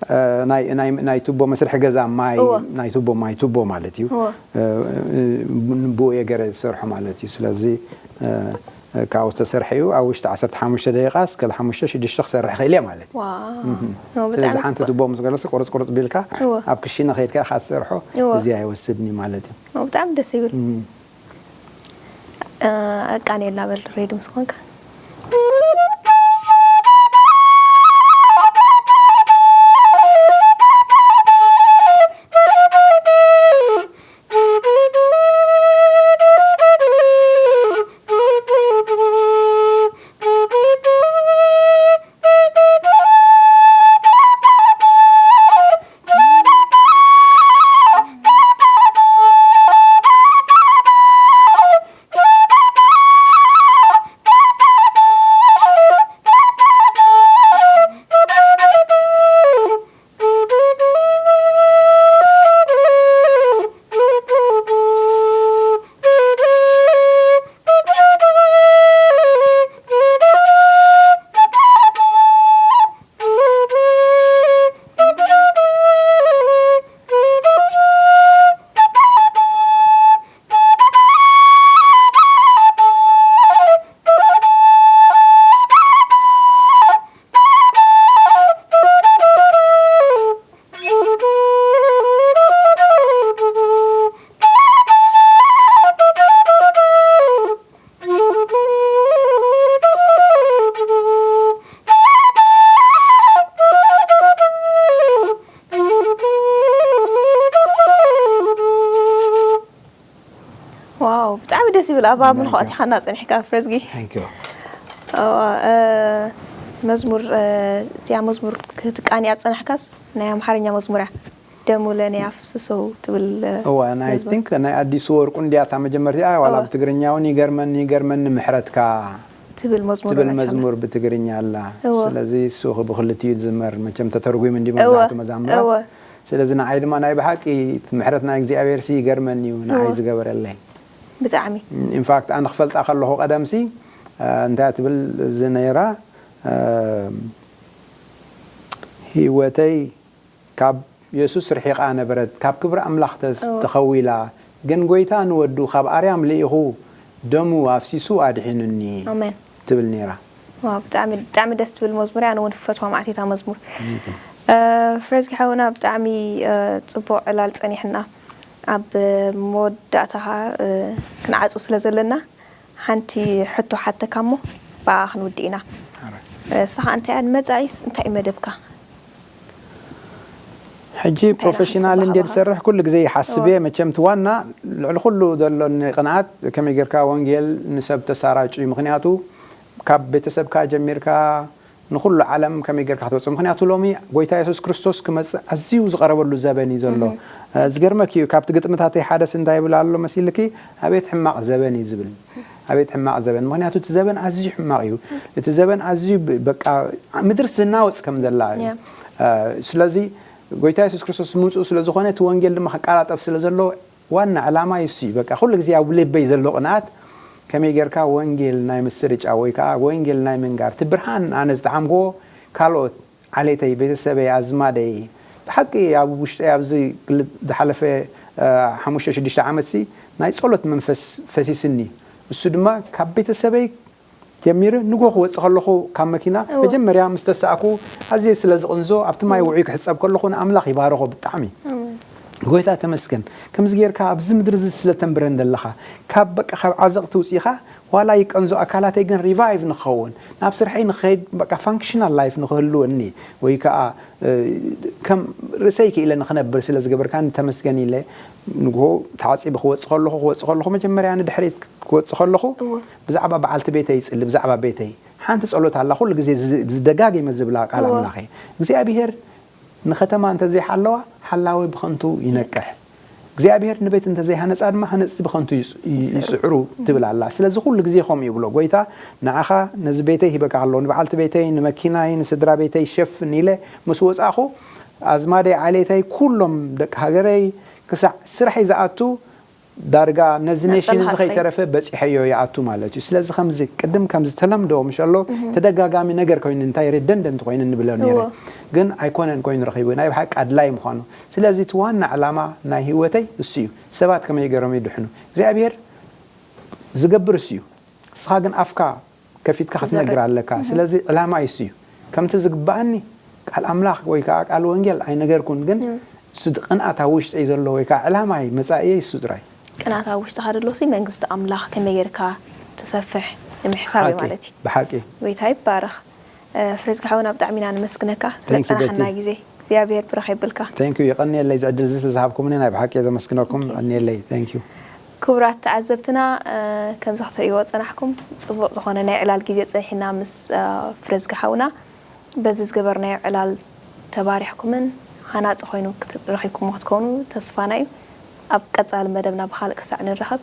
እ፣ ናይ፣ ናይ፣ ናይ ቱቦ መስርሒ ገዛ ማይ፣ እወ። ናይ ቱቦ ማይ ቱቦ ማለት እዩ። እወ። እ፣ እ፣ ብኡ እየ ገይረ ዝሰርሖ ማለት እዩ። ስለዚ፣ እ፣ ካብኡ ዝተሰርሐ እዩ። ኣብ ውሽጢ ዓሰርተ ሓሙሽተ ደቂቓ እስከ ሓሙሽተ ሽዱሽተ ክሰርሕ ክእል እየ ማለት እዩ። ዋው። እህ። ኖ፣ ስለዚ ብጣዕሚ ሓንቲ ጽቡቕ። ቱቦ ምስ ገለሲ ቁርጽ ቁርጽ ቢልካ እወ። ኣብ ክሽነ ከይድካ ኢኻ ትሰርሖ፣ እወ። እዚ ኣይወስድን እዩ ማለት እዩ። ኖ፣ ብጣዕሚ ደስ ይብል። እህ። እ፣ ኣቃንየልና በል፣ ሬዲ ምስ ኾንካ። ዋው፣ ብጣዕሚ ደስ ይብል። ኣብ፣ ኣብ ምልኹ ኣቲኻና ጸኒሕካ፣ ፍረዝጊ። Thank you። ኦ፣ እ፣ መዝሙር፣ እ፣ እዚኣ መዝሙር ክትቃንያ ጸናሕካስ ናይ ኣምሓርኛ መዝሙር እያ። ደሙ ለኔ ኣፍስሰው ትብል፣ እ፣ እዋ፣ ናይ፣ I መዝሙር። Think ናይ ኣዲሱ ወርቁ እንድያ እታ መጀመርቲኣ፣ ዋላ እዋ። ብትግርኛ እውን ይገርመኒ፣ ይገርመኒ ምሕረትካ ትብል መዝሙር ትብል እያ መዝሙር ብትግርኛ ኣላ። እዋ። ስለዚ እሱ ብኽልቲኡ ዝዝመር፣ መቸም ተተርጒሙ እንዲ እዋ። መብዛሕትኡ መዛሙራት። እዋ። ስለዚ ንዓይ ድማ ናይ ብሓቂ እቲ ምሕረት ናይ እግዚኣብሔር ሲ ይገርመኒ እዩ፣ ንዓይ እዋ። ዝገበረለይ። ብጣዕሚ። ኢንፋክት ኣነ ክፈልጣ ከለኹ ቀደምሲ፣ እ፣ እንታይ ትብል እዚ ነይራ፣ እ፣ ህይወተይ ካብ የሱስ ርሒቓ ነበረት፣ ካብ ክብሪ ኣምላኽ ተስ-፣ እዎ። ተኸዊላ፣ ግን ጐይታ ንወዱ ካብ ኣርያም ልኢኹ ደሙ ኣፍሲሱ ኣድሒኑኒ ኣሜን። ትብል ነይራ። ዋው፣ ብጣዕሚ፣ ብጣዕሚ ደስ ትብል መዝሙር እያ። ኣነ እውን ክፈትዋ መዓት እየ እታ መዝሙር። እ፣ ፍረዝጊ ሓውና፣ ብጣዕሚ፣ እ፣ ጽቡቕ ዕላል ጸኒሕና። ኣብ መወዳእታ ኸዓ፣ እ፣ ክንዓጹ ስለ ዘለና፣ ሓንቲ ሕቶ ሓተካ እሞ ብኣኣ ክንውድእ ኢና። ኣረ። ንስኻ እንታይ እያ ንመጻኢስ እንታይ እዩ መደብካ? ሕጂ እንታይ ኢኻ ፕሮፌሽናል ክንጽበ እንድየ ካባኻ? ዝሰርሕ ኩሉ ግዜ ይሓስብ እወ። እየ። መቸም እቲ ዋና ልዕሊ ኩሉ ዘሎኒ ቅንዓት ከመይ ጌርካ ወንጌል ንሰብ ተሳራጩ እዩ። ምኽንያቱ ካብ ቤተሰብካ ጀሚርካ ንኹሉ ዓለም ከመይ ጌርካ ክትበጽሖ? ምኽንያቱ ሎሚ ጐይታ የሱስ ክርስቶስ ክመጽእ ኣዝዩ ዝቐረበሉ ዘበን እዩ ዘሎ። እህ። ዝገርመኪ እዩ፣ ካብቲ ግጥምታተይ ሓደስ እንታይ ይብል ኣሎ መሲልኪ? ኣቤት ሕማቕ ዘበን እዩ ዝብል። ኣቤት ሕማቕ ዘበን፣ ምክንያቱ እቲ ዘበን ኣዝዩ ሕማቕ እዩ። እቲ ዘበን ኣዝዩ ብ- በቃ ምድርስ ዝናወፅ ከም ዘላ እዩ። ስለዚ ጎይታ የሱስ ክርስቶስ ምምፅኡ ስለ ዝኾነ እቲ ወንጌል ድማ ክቀላጠፍ ስለ ዘለዎ ዋና ዕላማ ይሱ እዩ። በቃ ኩሉ ግዜ ኣብ ልበይ ዘሎ ቅንኣት ከመይ ጌርካ ወንጌል ናይ ምስርጫ ወይ ከዓ ወንጌል ናይ ምንጋር እቲ ብርሃን ኣነ ዝጠዓምክዎ ካልኦት ዓሌተይ፣ ቤተሰበይ፣ ኣዝማደይ ብሓቂ ኣብ ውሽጠይ ኣብዚ ክል- ዝሓለፈ ሓሙሽተ ሽዱሽተ ዓመት ሲ ናይ ጸሎት መንፈስ ፈሲስኒ። እሱ ድማ ካብ ቤተሰበይ ጀሚረ ንጎ ክወጽእ ከለኹ ካብ መኪና መጀመርያ ምስ ተሳእኩ ኣዝየ ስለ ዝቕንዞ ኣብቲ ማይ ውዑይ ክሕጸብ ከለኹ ንኣምላኽ ይባረኾ ብጣዕሚ። ጎይታ ተመስገን ከምዚ ጌርካ ኣብዚ ምድሪ እዚ ስለ ተንብረን ዘለኻ ካብ በቃ ካብ ዓዘቕቲ ውፂኻ ዋላ ይቀንዞ ኣካላተይ ግን ሪቫይቭ ንክኸውን ናብ ስርሐይ ንክኸይድ በቃ ፋንክሽናል ላይፍ ንክህልወኒ ወይ ከዓ ከም ርእሰይ ክኢለ ንክነብር ስለ ዝገበርካኒ ተመስገን ኢለ ንግሆ ተዓፂቢ ክወፅ ከለኹ ክወፅ ከለኹ መጀመርያ ንድሕሪት ክወፅ ከለኹ ብዛዕባ በዓልቲ ቤተይ ይፅሊ ብዛዕባ ቤተይ ሓንቲ ፀሎት ኣላ ኩሉ ግዜ ዝደጋጊመ ዝብላ ቃል ኣምላኸ እግዚኣብሄር ንኸተማ እንተዘይሓለዋ ሓላዊ ብኸንቱ ይነቅሕ እግዚኣብሔር ንቤት እንተዘይሃነፃ ድማ ሃነፅቲ ብኸንቱ ይፅዕሩ ትብል ኣላ ስለዚ ኩሉ ግዜ ከምኡ ይብሎ ጎይታ ንዓኻ ነዚ ቤተይ ሂበካ ኣለዎ ንበዓልቲ ቤተይ ንመኪናይ ንስድራ ቤተይ ሸፍን ኢለ ምስ ወፃእኹ ኣዝማደይ ዓሌተይ ኩሎም ደቂ ሃገረይ ክሳዕ ስራሐይ ዝኣቱ ዳርጋ ነዚ ኔሽን እዚ ከይተረፈ በፂሐዮ ይኣቱ ማለት እዩ ስለዚ ከምዚ ቅድም ከምዚ ተለምዶ ምሸሎ ተደጋጋሚ ነገር ኮይኑ እንታይ ሬደንደንት ኮይኑ ንብሎ ነይረ ግን ኣይኮነን ኮይኑ ረኺቡ ናይ ብሓቂ ኣድላይ ምዃኑ ስለዚ እቲ ዋና ዕላማ ናይ ህይወተይ እሱ እዩ ሰባት ከመይ ገይሮም ይድሕኑ እግዚኣብሔር ዝገብር እሱ እዩ ንስኻ ግን ኣፍካ ከፊትካ ክትነግር ኣለካ ስለዚ ዕላማ እሱ እዩ ከምቲ ዝግባኣኒ ቃል ኣምላኽ ወይ ከዓ ቃል ወንጌል ኣይነገርኩን ግን ቅንኣት ኣብ ውሽጠይ ዘሎ ወይ ከዓ ዕላማይ መፃእየይ እሱ ጥራይ ቅንኣት ኣብ ውሽጥኻ ደሎ መንግስቲ ኣምላኽ ከመይ ጌርካ ትሰፍሕ ንምሕሳብ እዩ ማለት እዩ ብሓቂ ጎይታ ይባረኽ ፍሬዝጊ ሓውና ብጣዕሚ ኢና ንመስግነካ ስለፀናሕና ግዜ እግዚኣብሔር ብረኽ የብልካ ቴንክ ዩ የቐንየለይ ዝዕድል እዚ ስለዝሃብኩምኒ ናይ ብሓቂ ዘመስግነኩም የቐንየለይ ቴንክ ዩ ክቡራት ተዓዘብትና ከምዚ ክትርእይዎ ፀናሕኩም ፅቡቕ ዝኾነ ናይ ዕላል ግዜ ፀኒሕና ምስ ፍሬዝጊ ሓውና በዚ ዝገበርናዮ ዕላል ተባሪኽኩምን ሃናፂ ኮይኑ ረኺብኩሞ ክትከውኑ ተስፋና እዩ ኣብ ቀፃሊ መደብና ብካልእ ክሳዕ ንራኸብ